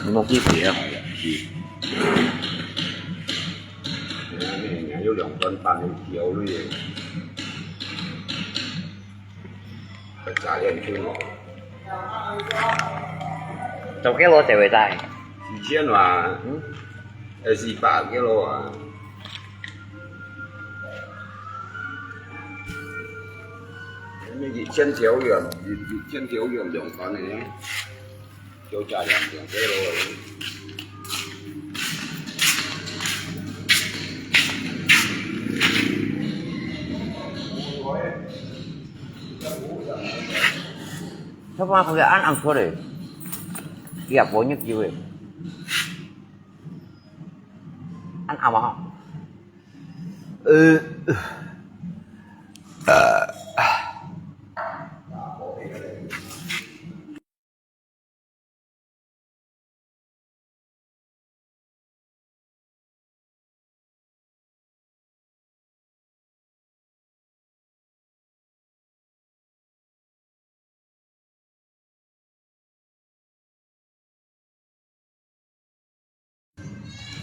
Nó cái gì à? Nhà vô lòng con tan vô chiều luôn vậy. Tất cả liền kêu. Tàu kilo chạy về tai. Gì chiến mà. Ê, gì bạ kilo à. Mấy gì chiến thiếu rồi, gì, gì chiến thiếu rồi, lòng con này. Thiếu trả lòng, lòng kilo rồi. Sapa kuya an ang sore? Iya, banyak juga. An ama. Eh.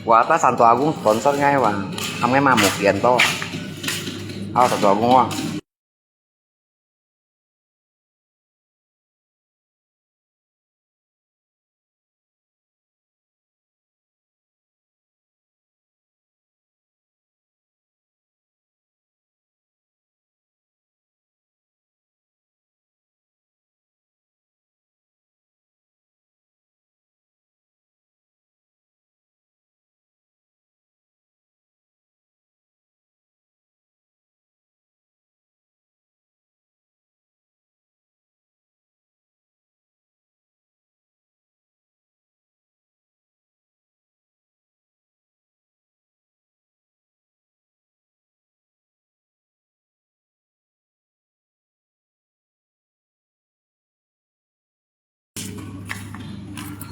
Wa ta Santo Agung sponsor ngai wa. Ham ngai ma một kiện to. Ao Santo Agung wa.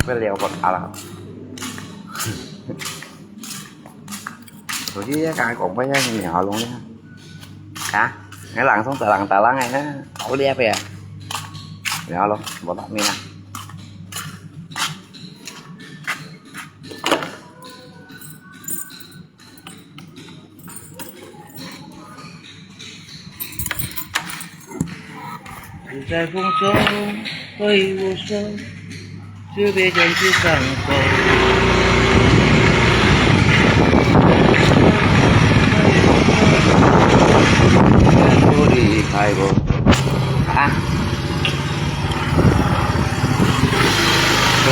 Cái lèo bọt à là. Tôi chứ cái cũng phải nhớ hào luôn nhá. Hả? Cái làng sống tại làng, tại làng này á. Không có đi ép kìa. Nhớ luôn, bọt tóc mi nè. Hả? Không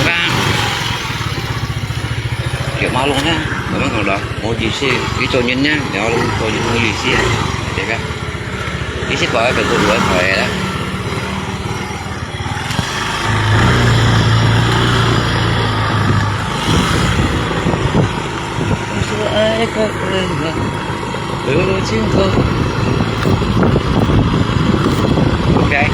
có. Kiểu mau luôn á, mà vẫn còn đọc. Ôi, chị xe, cái cho nhân nhá, để họ luôn cho nhân mua gì xe. Để cái. Cái xe có cái của đuổi khỏi đó. OK。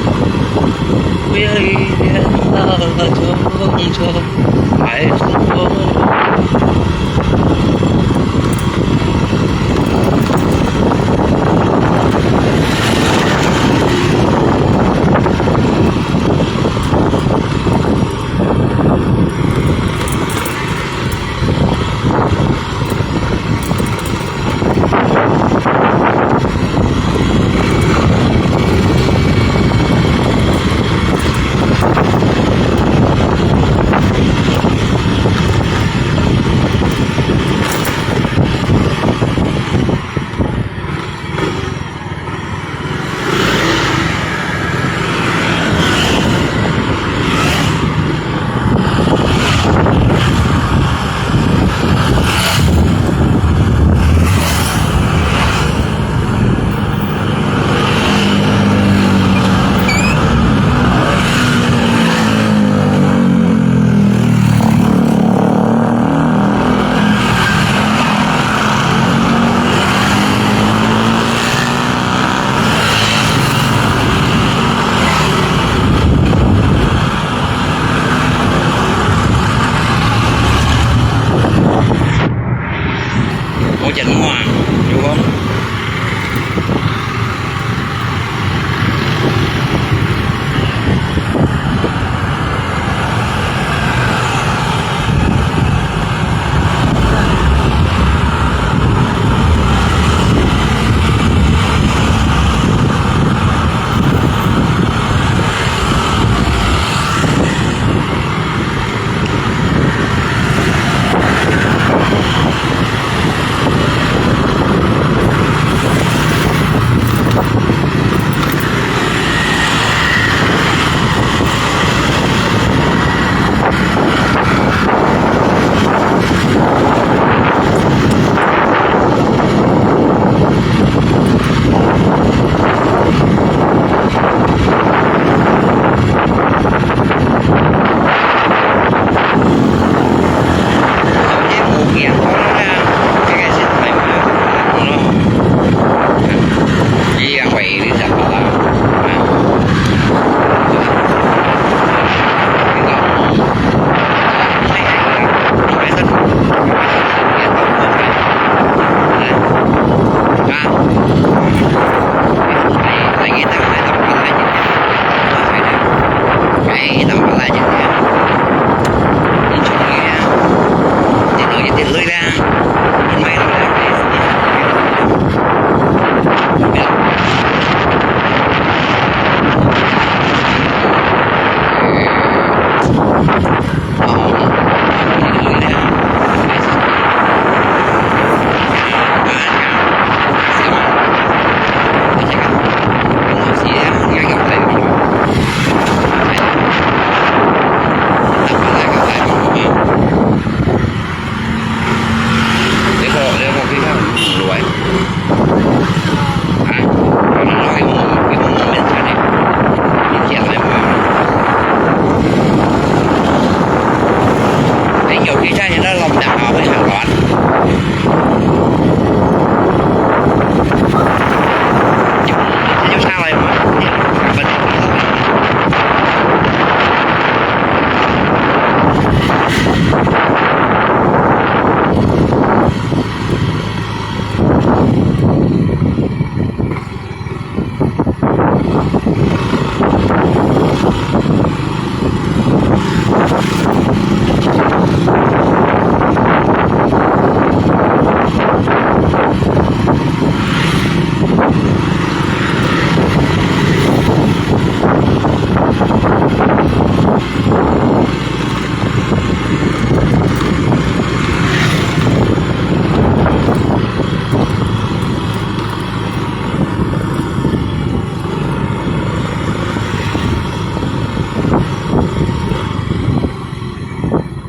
我真慢，有無？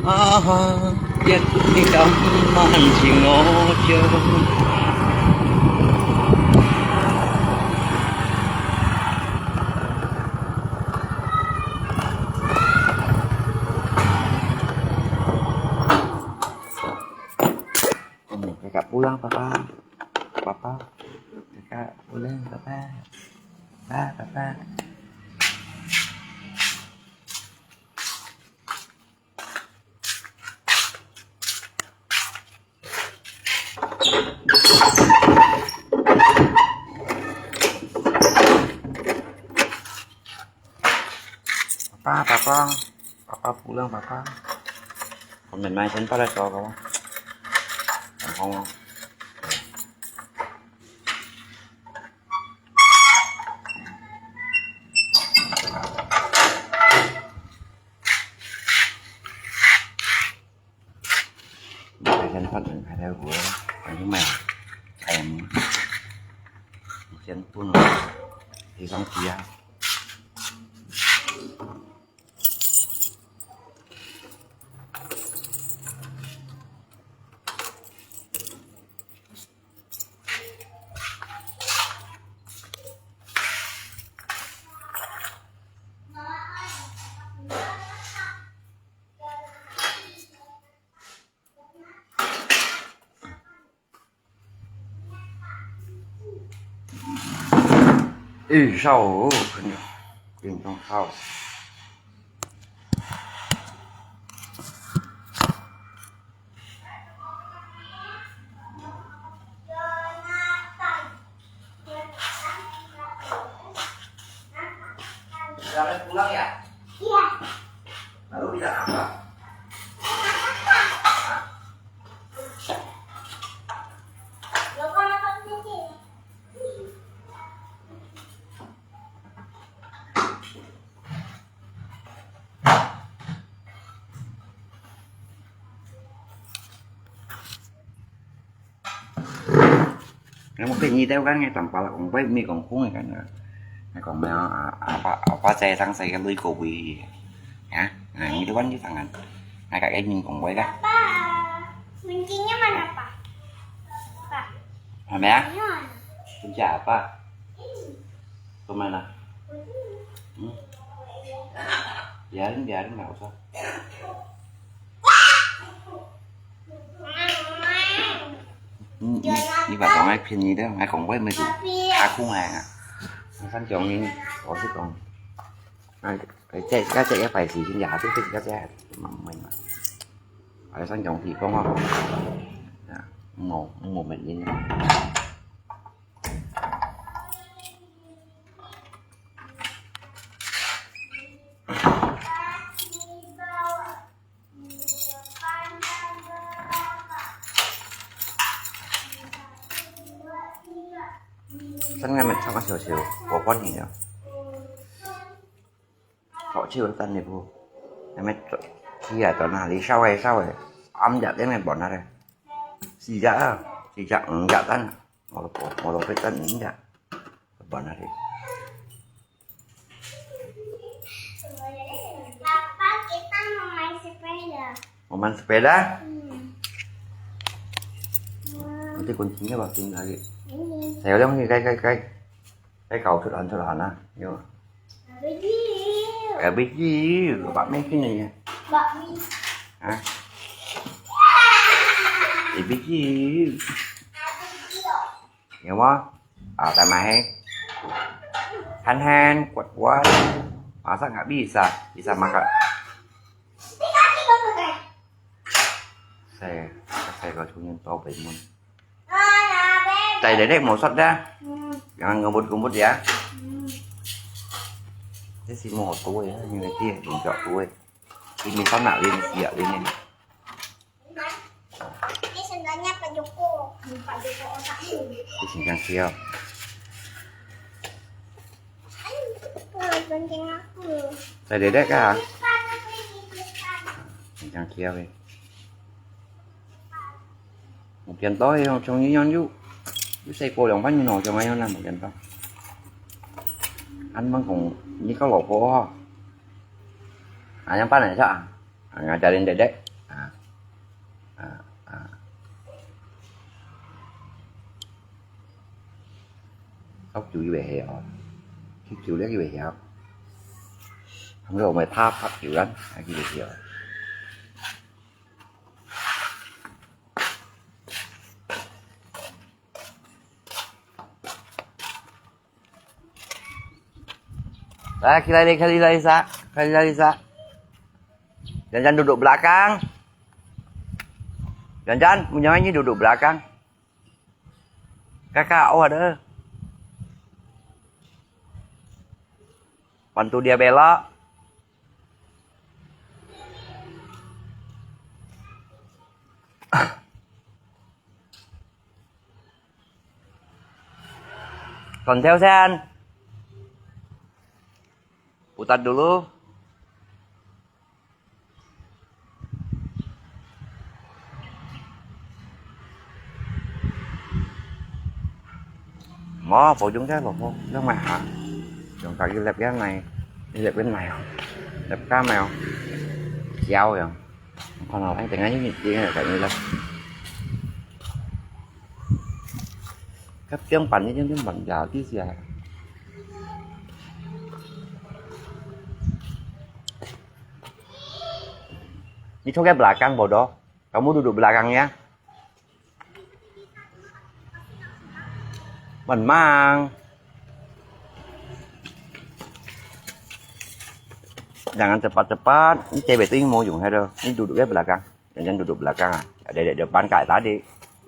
啊，一日咁慢情我就。Hmm, kakak pulang, Papa. Papa. Kakak pulang, Papa. Papa, Papa. Papa, Papa, Papa pulang, Papa. Kau main-main sempat lah, kau, kau. Gampang. Main-main sempat, main-main, kau, kau. Main-main. Ayam. Sian pun. Di kong dia. 哎，燒哦，真的，真的燒。Jangan pulang ya? Iya. Lalu bilang apa? Ngai muk pet nyi teo kan, ngai tam pala kong pai mi kong khung kan. Ngai kong mèo, a, apa, apa cai tang sai kan lui ko bui. Ha? Ngai ngi teo kan ngi tang kan. Ngai ka kai min kong pai ka. Apa? Kuncinya mana, Pak? Pak. Apa ya? Ini mana? Kunci apa? Ini. Kemana? Kunci. Hmm. Biarin, biarin, nggak usah. Ni, ni, ni bảo kong ai phiên nhi đó, ai kong quay mày cũng khá khung hàng à. Nó sẵn chọn nhi, có chứ còn. Ai, cái chạy, cái chạy cái phải xì xin giả, cái cái cái chạy, mà mình mà. Ai sẵn chọn thì con không. Dạ, ngủ, ngủ mình đi. Sân ngay mình sắp có chiều chiều, của con thì nhở. Họ chiều tan này bu. Em mới khi à, tao nà lý sao hay sao ấy. Âm dạ tiếng này bọn nó đây. Xì dạ, xì dạ, ừ, dạ tan. Mau lo, mau lo phải tan, ừ, dạ. Bọn nó đi. Papa, kita mau main sepeda. Mau main sepeda? Hmm. Nanti kuncinya bawa sini lagi. Ini. Saya ulang ni, kai, kai, kai. Kai kau tu, tu, tu, na. Yo. Habis you. Habis you. Bapak main sini ya. Bapak main. Hah? Habis you. Habis you. Hiểu không? À, tại mày hay. Hên hên, quật quật. À, sao ngã bi sa, bi sa mà cả. Xe, xe có chủ nhân to bảy mươi. Tại để đấy màu sắt đó. Jangan ngebut-ngebut ya. Thế xin mua túi á, nhưng mà kia mình chọn túi. Ini sana, ini siap ini. Ini sendalnya Pak Joko. Pak Joko otakku. Ini sendal siap. Ayo, bonceng aku. Saya dedek kah? Sendal siap eh. Một kiện to thì không trông như nhau nhú. Cứ xe cô lòng bắt như nó trông ai nhau làm một kiện to. Ăn măng cũng như các lẩu khô ho. À, yang panas ya? À, ngajarin dedek. À. À, à. Khóc chửi về hè rồi. Khóc chửi lắm về hè. Không rồi mày tháp khóc chửi lắm. Ai kia về hè. Lagi lagi lagi lagi sa, lagi lagi sa. Jangan duduk belakang. Jangan, punya ini duduk belakang. Kakak, oh ada. Bantu dia belok. Còn theo sen. Putar dulu. Mo, bổ dưỡng cái lỗ hô, nước ngoài hả? Chúng ta đi lеп cái này, đi lep bên này hả? Lep cá mèo, kéo rồi. Còn là anh tính anh như chị này phải như là. Cấp chứng bản như chứng bản giả tí gì à? Ni chok ke belakang bodoh. Kamu duduk belakangnya. Memang. Jangan cepat-cepat. Ni cewek tu yang mau yung ada. Ni duduk ke belakang. Jangan duduk belakang ah. Ada di depan kak tadi.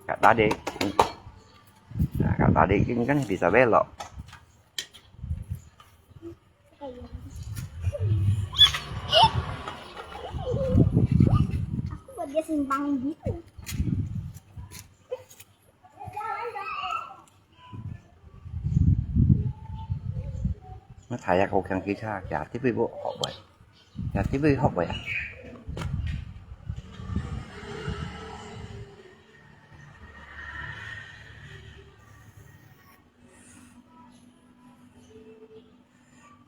Kak tadi. Nah, kak tadi ini kan bisa belok. Aku buat dia simpang gitu. Nó thải ra khẩu khang kia xa, chả tiếp với bộ họ vậy. Chả tiếp với họ vậy à?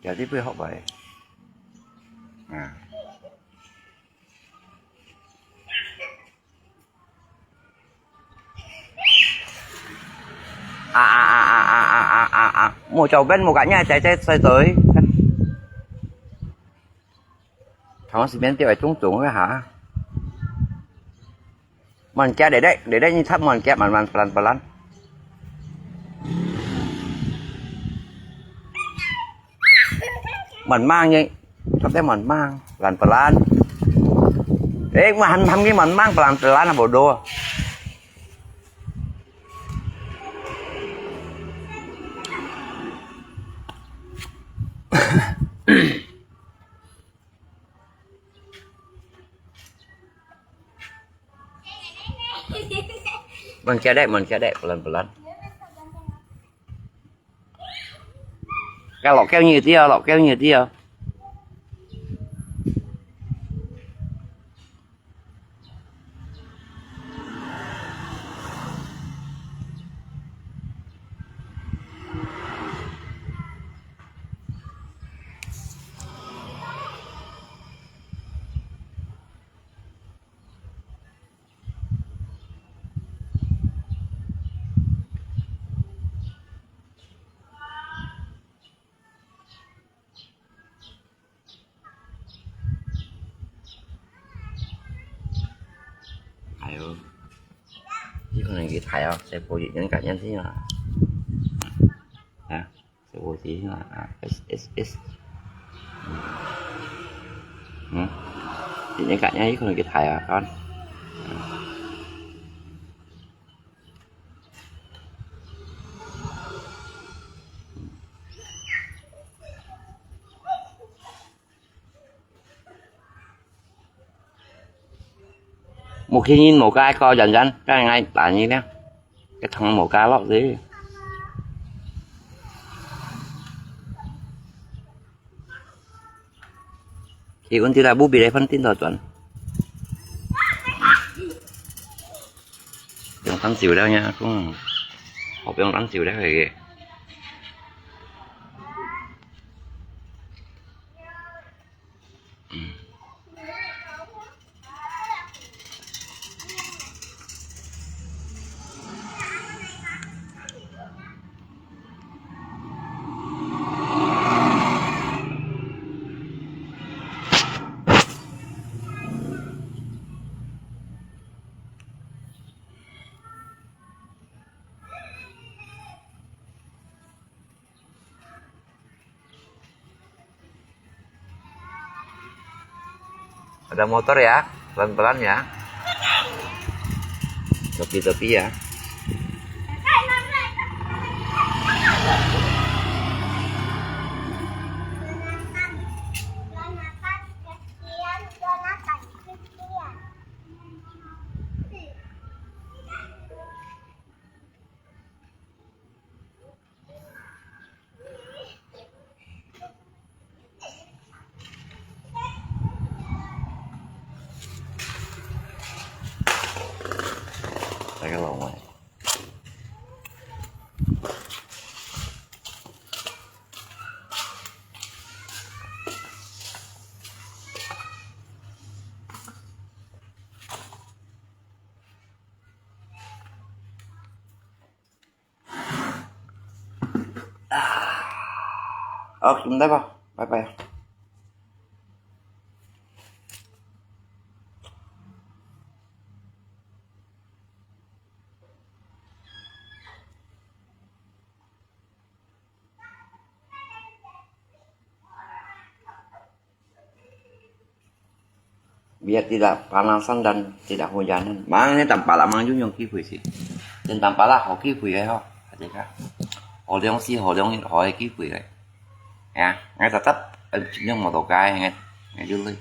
Giờ tiếp với họ vậy. À. À, à, à, à, à, à, à, à. Một chậu bên một cả nhà chạy chạy xoay tới. Thằng nó xì bén tiêu ở trúng trúng cái hả? Mòn kia để đấy, để đấy như thấp mòn kia mòn mòn pelan pelan. Mòn mang như thấp đấy mòn mang pelan pelan. Ê, mà hăm hăm cái mòn mang pelan pelan là bộ đồ. Mòn kia đấy, mòn kia đấy, pelan pelan. Cái lọ kéo nhiều tí à, lọ kéo nhiều tí à. Hay ơ. Chứ con này cái thải à, sẽ bổ dưỡng cả nhân thế nào? Hả? Sẽ bổ dưỡng là à, S S S. Ừ. Dưỡng cả nhân chứ con này cái thải à con. Một khi nhìn một cái coi dần dần, cái này là như thế. Cái thằng một cái lọt gì. Thì con tí là bút bị đấy phân tin tỏ chuẩn. Không tắm xỉu đâu nha, không. Không tắm xỉu đâu kìa. Ada motor ya, pelan-pelan ya. Tepi-tepi ya. Taga lòng ngoài. Ơ, chúng ta vào. Bye bye. Biar tidak panasan dan tidak hujanan. Mang ini tanpa lah mang junjung kipui sih. Dan tanpa lah ho kipui eh ho. Aja ka. Ho liang si ho liang ho kipui eh. Ya, ngai tetap eh, junjung motor kai ngai ngai jului.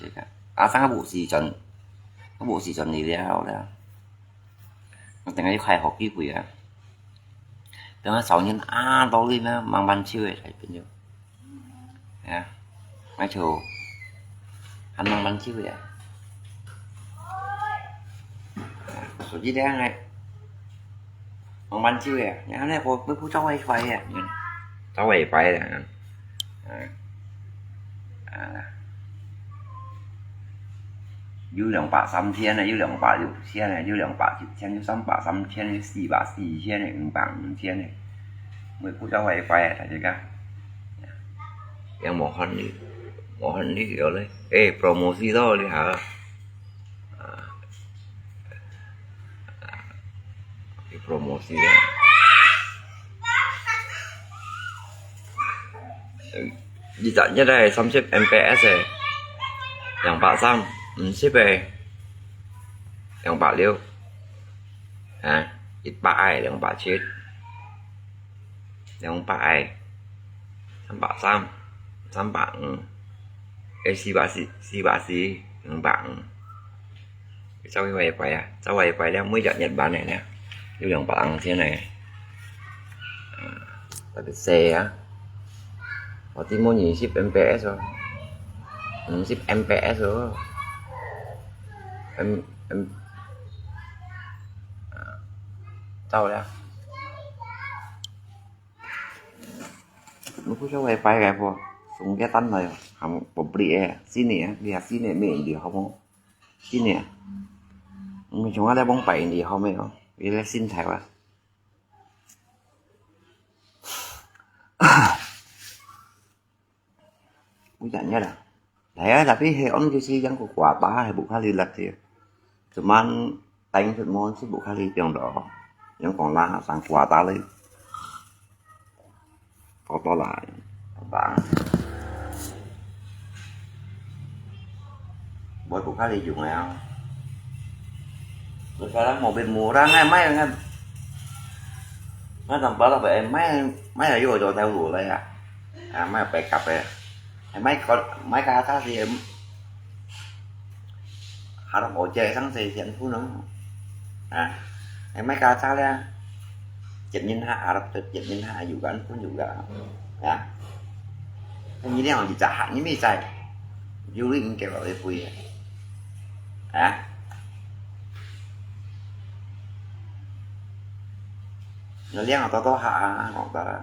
Aja ka. Asang bu si chọn, bu si chọn ni liao liao. Ngai tengah yuk khai ho kipui eh. Tengah sau nyen a tau li na mang ban chiu eh, sai pin yo. Ya. Ngai cho. Han mang ban chiu ya. Số gì đấy ngai. Mang ban chiu ya. Ngai này có bữa phút cháu hay phải ya. Cháu hay phải ya. À. À. 有兩百三千个，有兩百六千个，有兩百七千，有三百三千个，有四百四千个，五百五千个。每步都會快啊，大家看。Yang mò hòn đi, mò hòn đi kiểu đấy. Ê, promosi đó đi hả? À, à, cái promosi đó. 二十一个三十M P S个，兩百三，五十个，兩百六，啊，一百个，兩百七，兩百个，三百三，三百五，誒，四百四，四百四，五百五。 Cháu quay quay à, cháu quay quay咧，每日日版个咧，有兩百零千个。啊，特別細啊。我只摸二十M P S哦，五十M P S哦。M，M，啊，到了。你不是quay quay个不？送个單来哦，还不不哩哎，新的啊，你看新的没有好不？ Sini ya? Umi chunga le bong pai indi home o. Ile sin thai wa. Ui tanya da. Thai tapi he on kisi yang ku kuata he buka lilat sih. Cuman teng sut mon sih buka li piang do. Yang kong la sang kuata le. Có to là vàng. Buat buka li yung ya. Sekarang mobil murah ngai mai ngai. Mai tambah lah bai mai mai ayo jo tau lu lah ya. Ah mai bai kap ya. Mai ko mai ka ta si Harap ojek sang session pun no. Ah, mai ka cha le. Jet min ha Arab jet min ha juga pun juga. Ya. Ni liang di cha ha ni mi zai. Yu ling ke ba le pui. Ah. Ni liang to to ha ha no ta.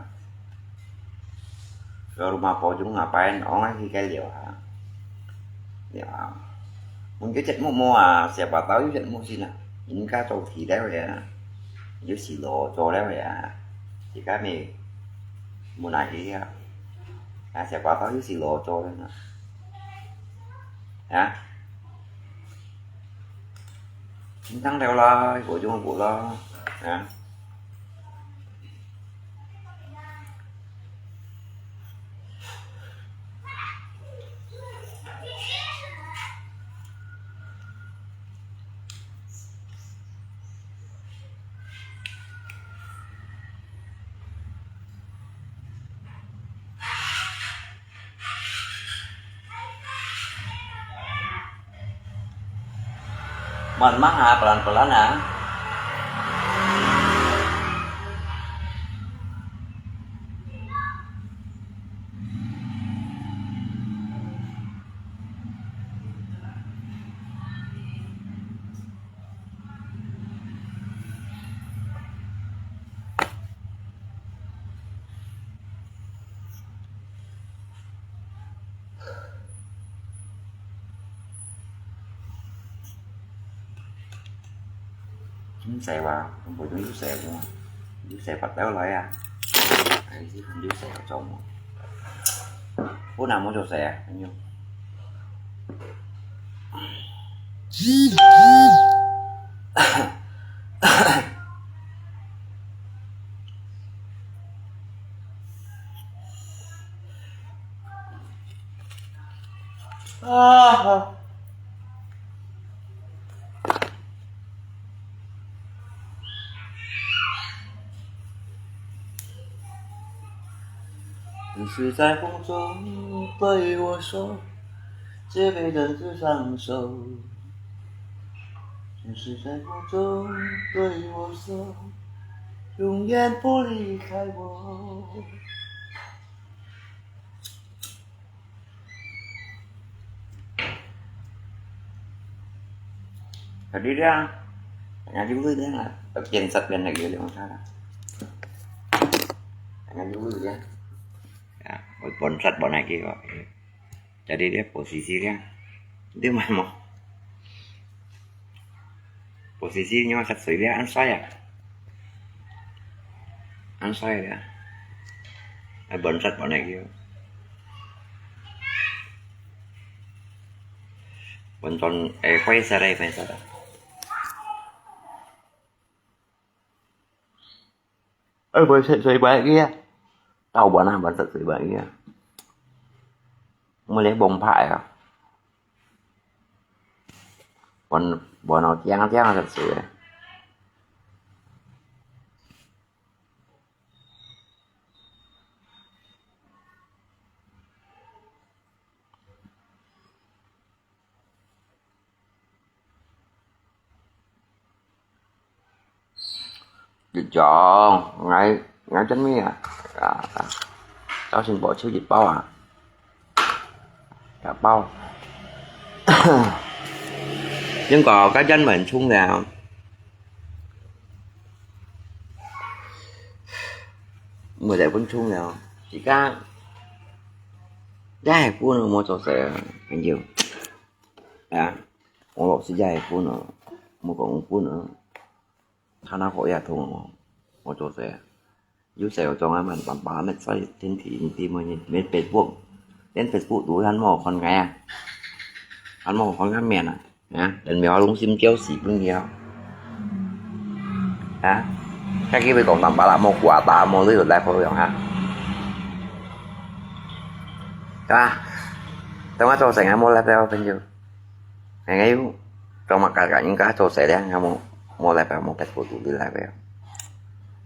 Ke rumah pocong ngapain? Ong lagi ke liu ha. Liu ha. Mun ke chet mu mu ah, siapa tahu chet mu sini. Ini ka tau ti dai ya. Yu si lo cho dai ya. Ti ka mi mu na iya. Ah, siapa tahu yu si lo cho dai na. Ya. Chính thắng theo là của chung của lo. Ya. 慢慢啊，pelan-pelan啊。真細哇，全部都有細个嘛，有細發到來啊，還是很有細个種哦。本來無做細啊，朋友。 啊！你是在风中对我说，这辈子只相守。你是在风中对我说，永远不离开我。 Jadi dia, tanya dulu dia, biasa biasa lagi dia masalah. Tanya dulu dia. Ya, buat bonsat bonai gitu. Jadi dia posisi dia, dia mah mau posisi nyo sat sui dia ansai ya. Ansai ya. Ai bonsat bonai gitu. Bonton, eh, koi sarai, koi sarai. Ơ, bơi sệt sệt bơi kia. Tao bơi nah, bơi sệt sệt bơi kia. Mơ lê bông phại à. Bơi, bơi nó tiang tiang sệt sệt. Dịp chọn, ngày, ngày chánh mi à. À, à. Tao xin bỏ chiếu dịp bao à. Cả bao. Nhưng có cá chân mà chung là mười đại quân chung là chỉ cá. Dai quân mua cho sẽ nhiều. À, ổ lộc sẽ dai quân rồi. Mua còn quân nữa. Thà nào có ia thùng mua cho sẽ. Yû sẹo chóng á, màn pà pà mệt sai thiên thị tìm mà nhìn, mệt Facebook. Đến Facebook đủ, hăn mò khon ngài à. Hăn mò khon ngài miền à. Hả? Đến mèo lúng sim chéo xỉ bưng nhiều. Hả? Cái kia bị cộng đồng bà là một quà bà một lưỡi lại phô hả? Hả? Tao ngó cho sành á, một lát tao bên you. Hèn ngai yû, trong mặt cả cả những cái cho sẻ đen, ngai mô, mô lai pèo, mô pet pô tụ đi lai pèo.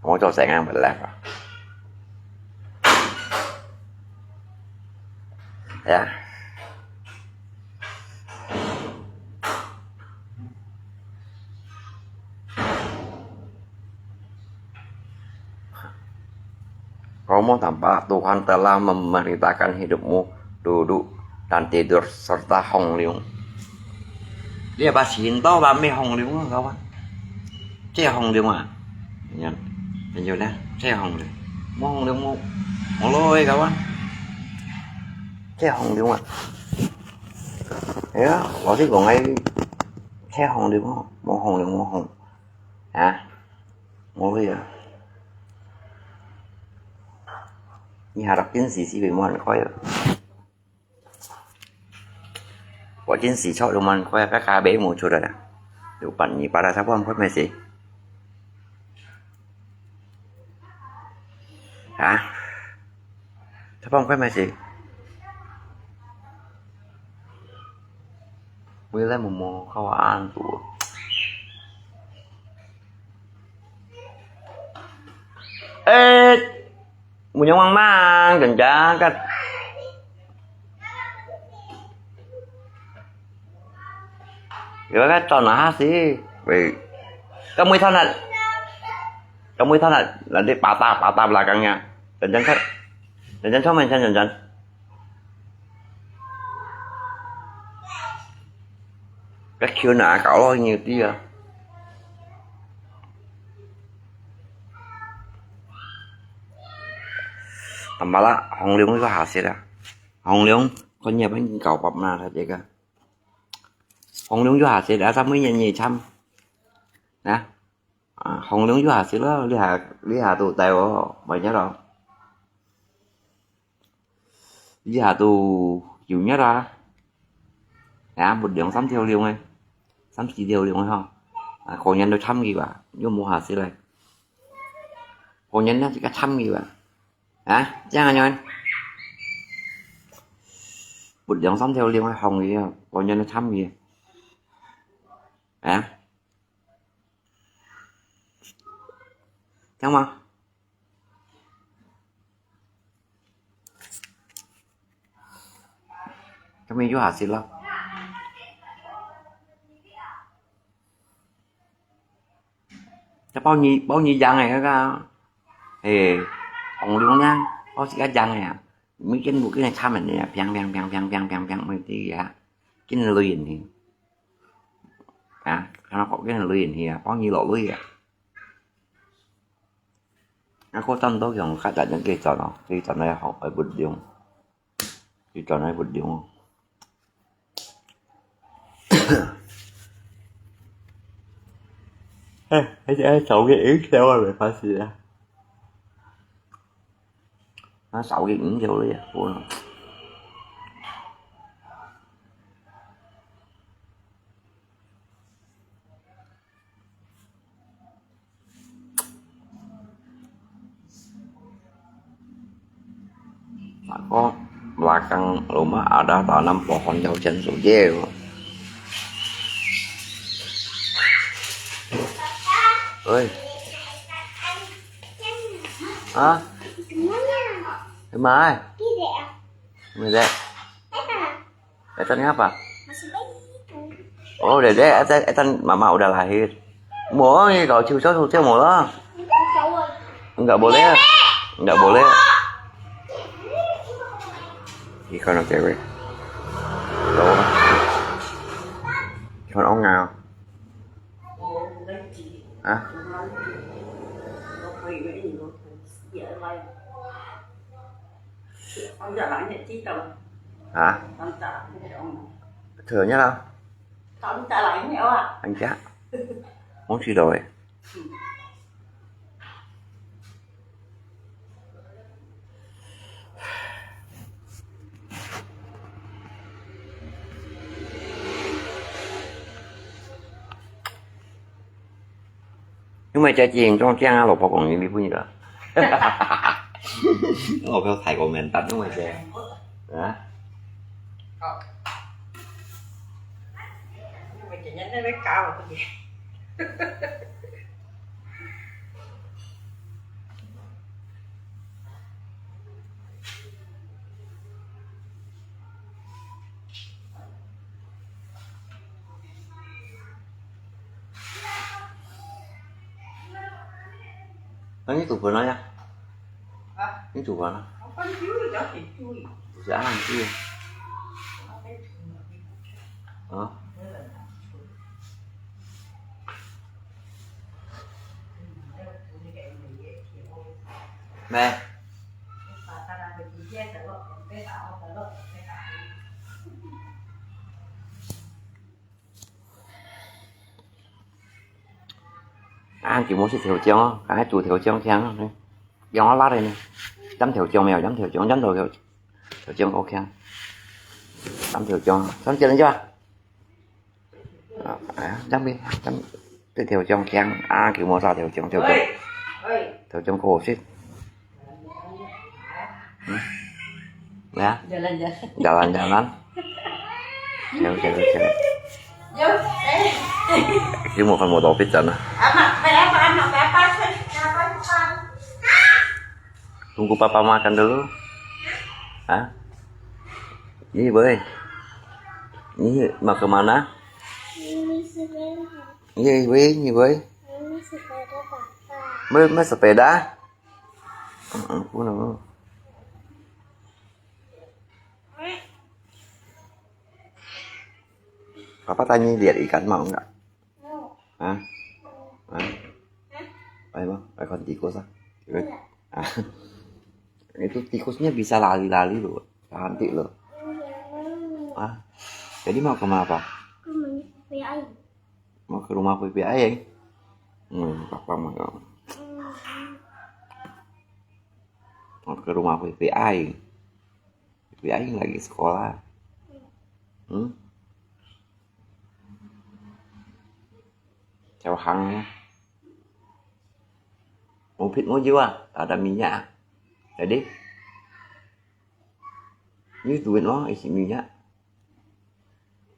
Mô cho sẻ ngang bật lai pèo. Ya. Kamu tampak Tuhan telah memerintahkan hidupmu duduk dan tidur serta hongliung. Dia pas hinto ba mi hongliung, kawan. Cek hongliung ah. Nyan. Penjau dah. Cek hongliung. Mo hongliung mo. Moloi, kawan. Cek hongliung ah. Ya, 老師講个，cek hongliung mo. Mo hongliung mo hong. Hả? Moloi ya. Ni harap kin si si be mo han koi. Wa kin si chok lu man koi ka ka be mo chura. Lu pan ni para sa pom koi me si. Hả? Sa pom koi me si. Mui lai mo mo kau an tu. Eh, munyong mang mang, kencang kat. 佢話轉下去，喂，該每趟啊，該每趟啊，nanti patah patah belakangnya，真真看，真真看，真真真。該球拿搞落去你知啊。Tambah lah，紅龍又下雪啊！紅龍，看你要搞八嘛，他這個。 紅龍又下雪啊，咱每年也慘。啊，啊，紅龍又下雪咯，你下，你下都帶哦，萬一咯。你下都有月啊。啊，沒兩三條龍誒，三四條龍誒吼。啊，過年都慘去吧，又無下雪咧。過年呢，這個慘去吧。 啊，這樣啊，不兩三條龍个紅魚啊，完全都慘去。啊，聽嘛？今日又下雪了。 這包你，包你養个該個，誒，紅龍呢，包自家養个啊，每間屋間个差門个啊，砰砰砰砰砰砰砰，每隻啊，見雷人呢，啊，看到見雷人呢啊，包你落雷啊。啊，過當多用較大人計算咯，計算來好，會不用。 佢轉來不用。哎，而且還少個一條啊，沒關係啊。啊，少個五條了呀，我。 Ako, belakang rumah ada tanam pohon jauh-jauh sujil. Oi. Hah? Mai. Mai dek. Atan ngapa? Masih bayi. Oh, Dedek, atan, atan Mama udah lahir. Mau, ni kau cium-cium, cium mau lah. Enggak boleh. Enggak boleh. Ikan apa, weh? Tahu kan? Ikan ongau. Hah? Hah? Thử nhá. Anh chắc. Muốn gì rồi? Nhưng mà cha chị Hiền trong trang á, lộc phật còn những đi phun gì đó. Nó còn theo thầy của mình tánh đúng mà cha. Hả? Nhưng mà chị nhắn nó cáo mà cái gì? Anh ấy tụi vừa nói à? Hả? Anh tụi vừa nói. Không có chú ý, cháu chỉ chú ý. Dạ, anh chú ý. Hả? Mẹ. Ăn kiểu mua xịt thiểu chương á, cái chủ thiểu chương khen á. Dùng nó lát đây nè. Chấm thiểu chương mèo, chấm thiểu chương, chấm thiểu chương, thiểu chương ok. Chấm thiểu chương, chấm chương lên chưa? Đó, à, chấm đi, chấm cái thiểu chương khen. À, kiểu mua sao thiểu chương, thiểu chương. Thiểu chương cô xịt. Nè. Jalan-jalan. Jalan-jalan. Jauh, jauh, jauh. Jauh, eh. Dia mau kan mau topik sana. Amak, apa, apa, amak, apa, apa, apa, apa. Tunggu papa makan dulu. Hah? Ini boleh. Ini mau kemana? 你會，你會？Main sepeda, Papa. Main, main sepeda? Mm-mm, puno. Papa tanya lihat ikan mau nggak? Hah? Hah? Ayo, mau, ayo kan tikus ah. Ah. Itu tikusnya bisa lari-lari loh, cantik loh. Ah, jadi mau ke rumah apa? Mau ke rumah Pipi Ai? Hmm, papa mau. Mau ke rumah Pipi Ai. Pipi Ai lagi sekolah. Hmm? Jauh hang. Mau pit mau jiwa, tak ada minyak. Jadi, ini duit mau isi minyak.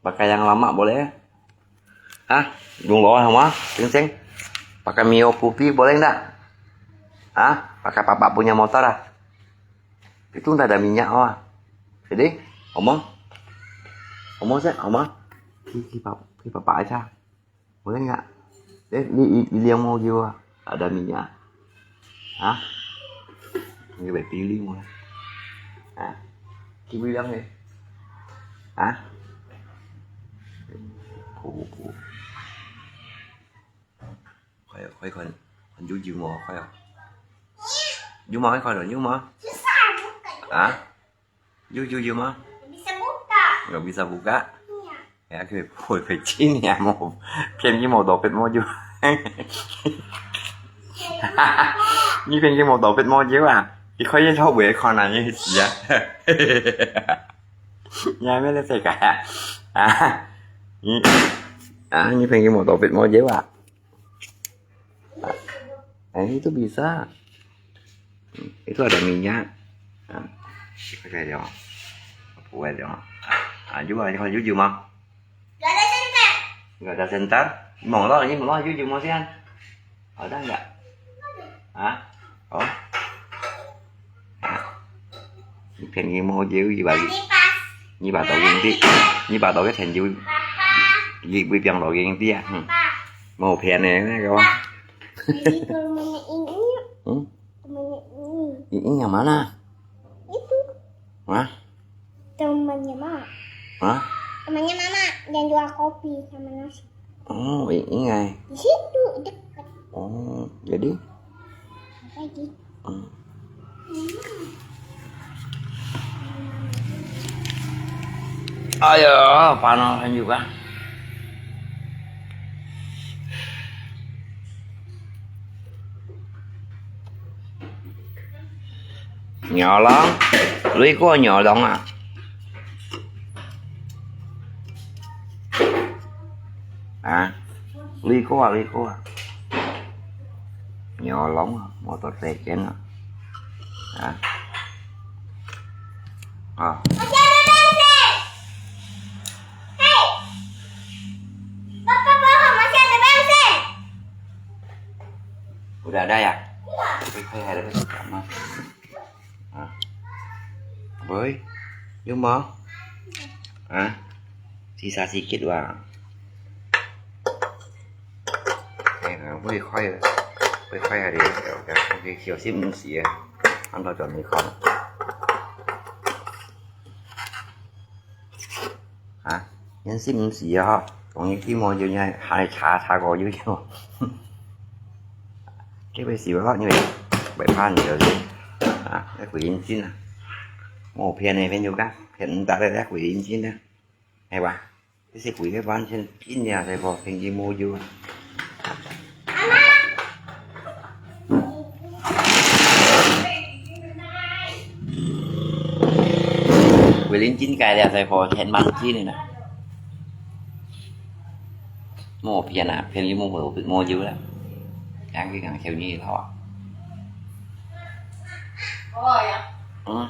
Pakai yang lama boleh? Hah? Yung lo sama, sing sing. Pakai Mio Puppy boleh ndak? Hah? Pakai papa punya motor ah? Itu ndak ada minyak ah. Jadi, omong, omong sih, omong. Ki ki papa, ki papa aja. Boleh nggak? Eh, ini, ini yang mau jiwa. Ada minyak. Hah? Ini baik pilih mau. Hah? Ki bilang eh. Hah? Pu pu. Kaya kaya kan kan jujur mau kaya. Jumau kaya jumau. Hah? Jujur mau. Bisa buka. Nggak bisa buka. Iya. Ya, kaya pui pui cini ya mau. Pian ki mau dompet mau jua. Ni pian ki mau dompet mau jua. Ki kaya jauh buat kau nanya sih ya. Ya, mana saya kaya. Ah, ni, ah, ni pian ki mau dompet mau jua. Eh, itu bisa. Itu ada minyak. Nah, pakai dia. Buat dia. Ah, juga, kalau jujur mau. Nggak ada senter. Nggak ada senter. Mau lah, ini mau jujur mau sian. Ada nggak? Hah? Oh. Ni pian ki mau jua, ni balik. Tadi pas. Ni ba tau yung di. Ni ba tau cái thèn jua. Papa. Ni bui piang tau yung di ah. Hmm. Papa. Mau pian ni, ni kau. Papa. Jadi ke rumahnya Ing Ing yuk. Hmm? Rumahnya Ing Ing. Ing Ing yang mana? Itu. Hah? Temannya Mama. Hah? Temannya Mama yang jual kopi sama nasi. Oh, Ing Ing ai. Di situ, dekat. Oh, jadi? Lagi. Hmm. Ayo, panas juga. Nyolong, lui ko nyolong ah. Ah, lui ko ah, lui ko ah. Nyolong ah, motor second ah. Ah. Ah. Masih ada bensin. Hei. Papa, Papa, masih ada bensin. Udah ada ya? Iya. Oke, oke, ada bensin sama. Ah. Boy, you mau? Ah. Sisa sikit wah. Eh, 會壞的，會壞的，小心毋死啊，安到轉去看。啊，人係毋死啊，講一句無就人還查查過有有。這位死了，因為會怕你的，啊，那鬼眼睛啊，我騙你，騙就幹，騙你打的那鬼眼睛的。 係吧？這些鬼个完全變了，這個天氣無有啊。鬼靈精怪了，這個天蠻精的呢。莫騙啊，騙你莫無無有了，講佢講笑你好啊。嗯。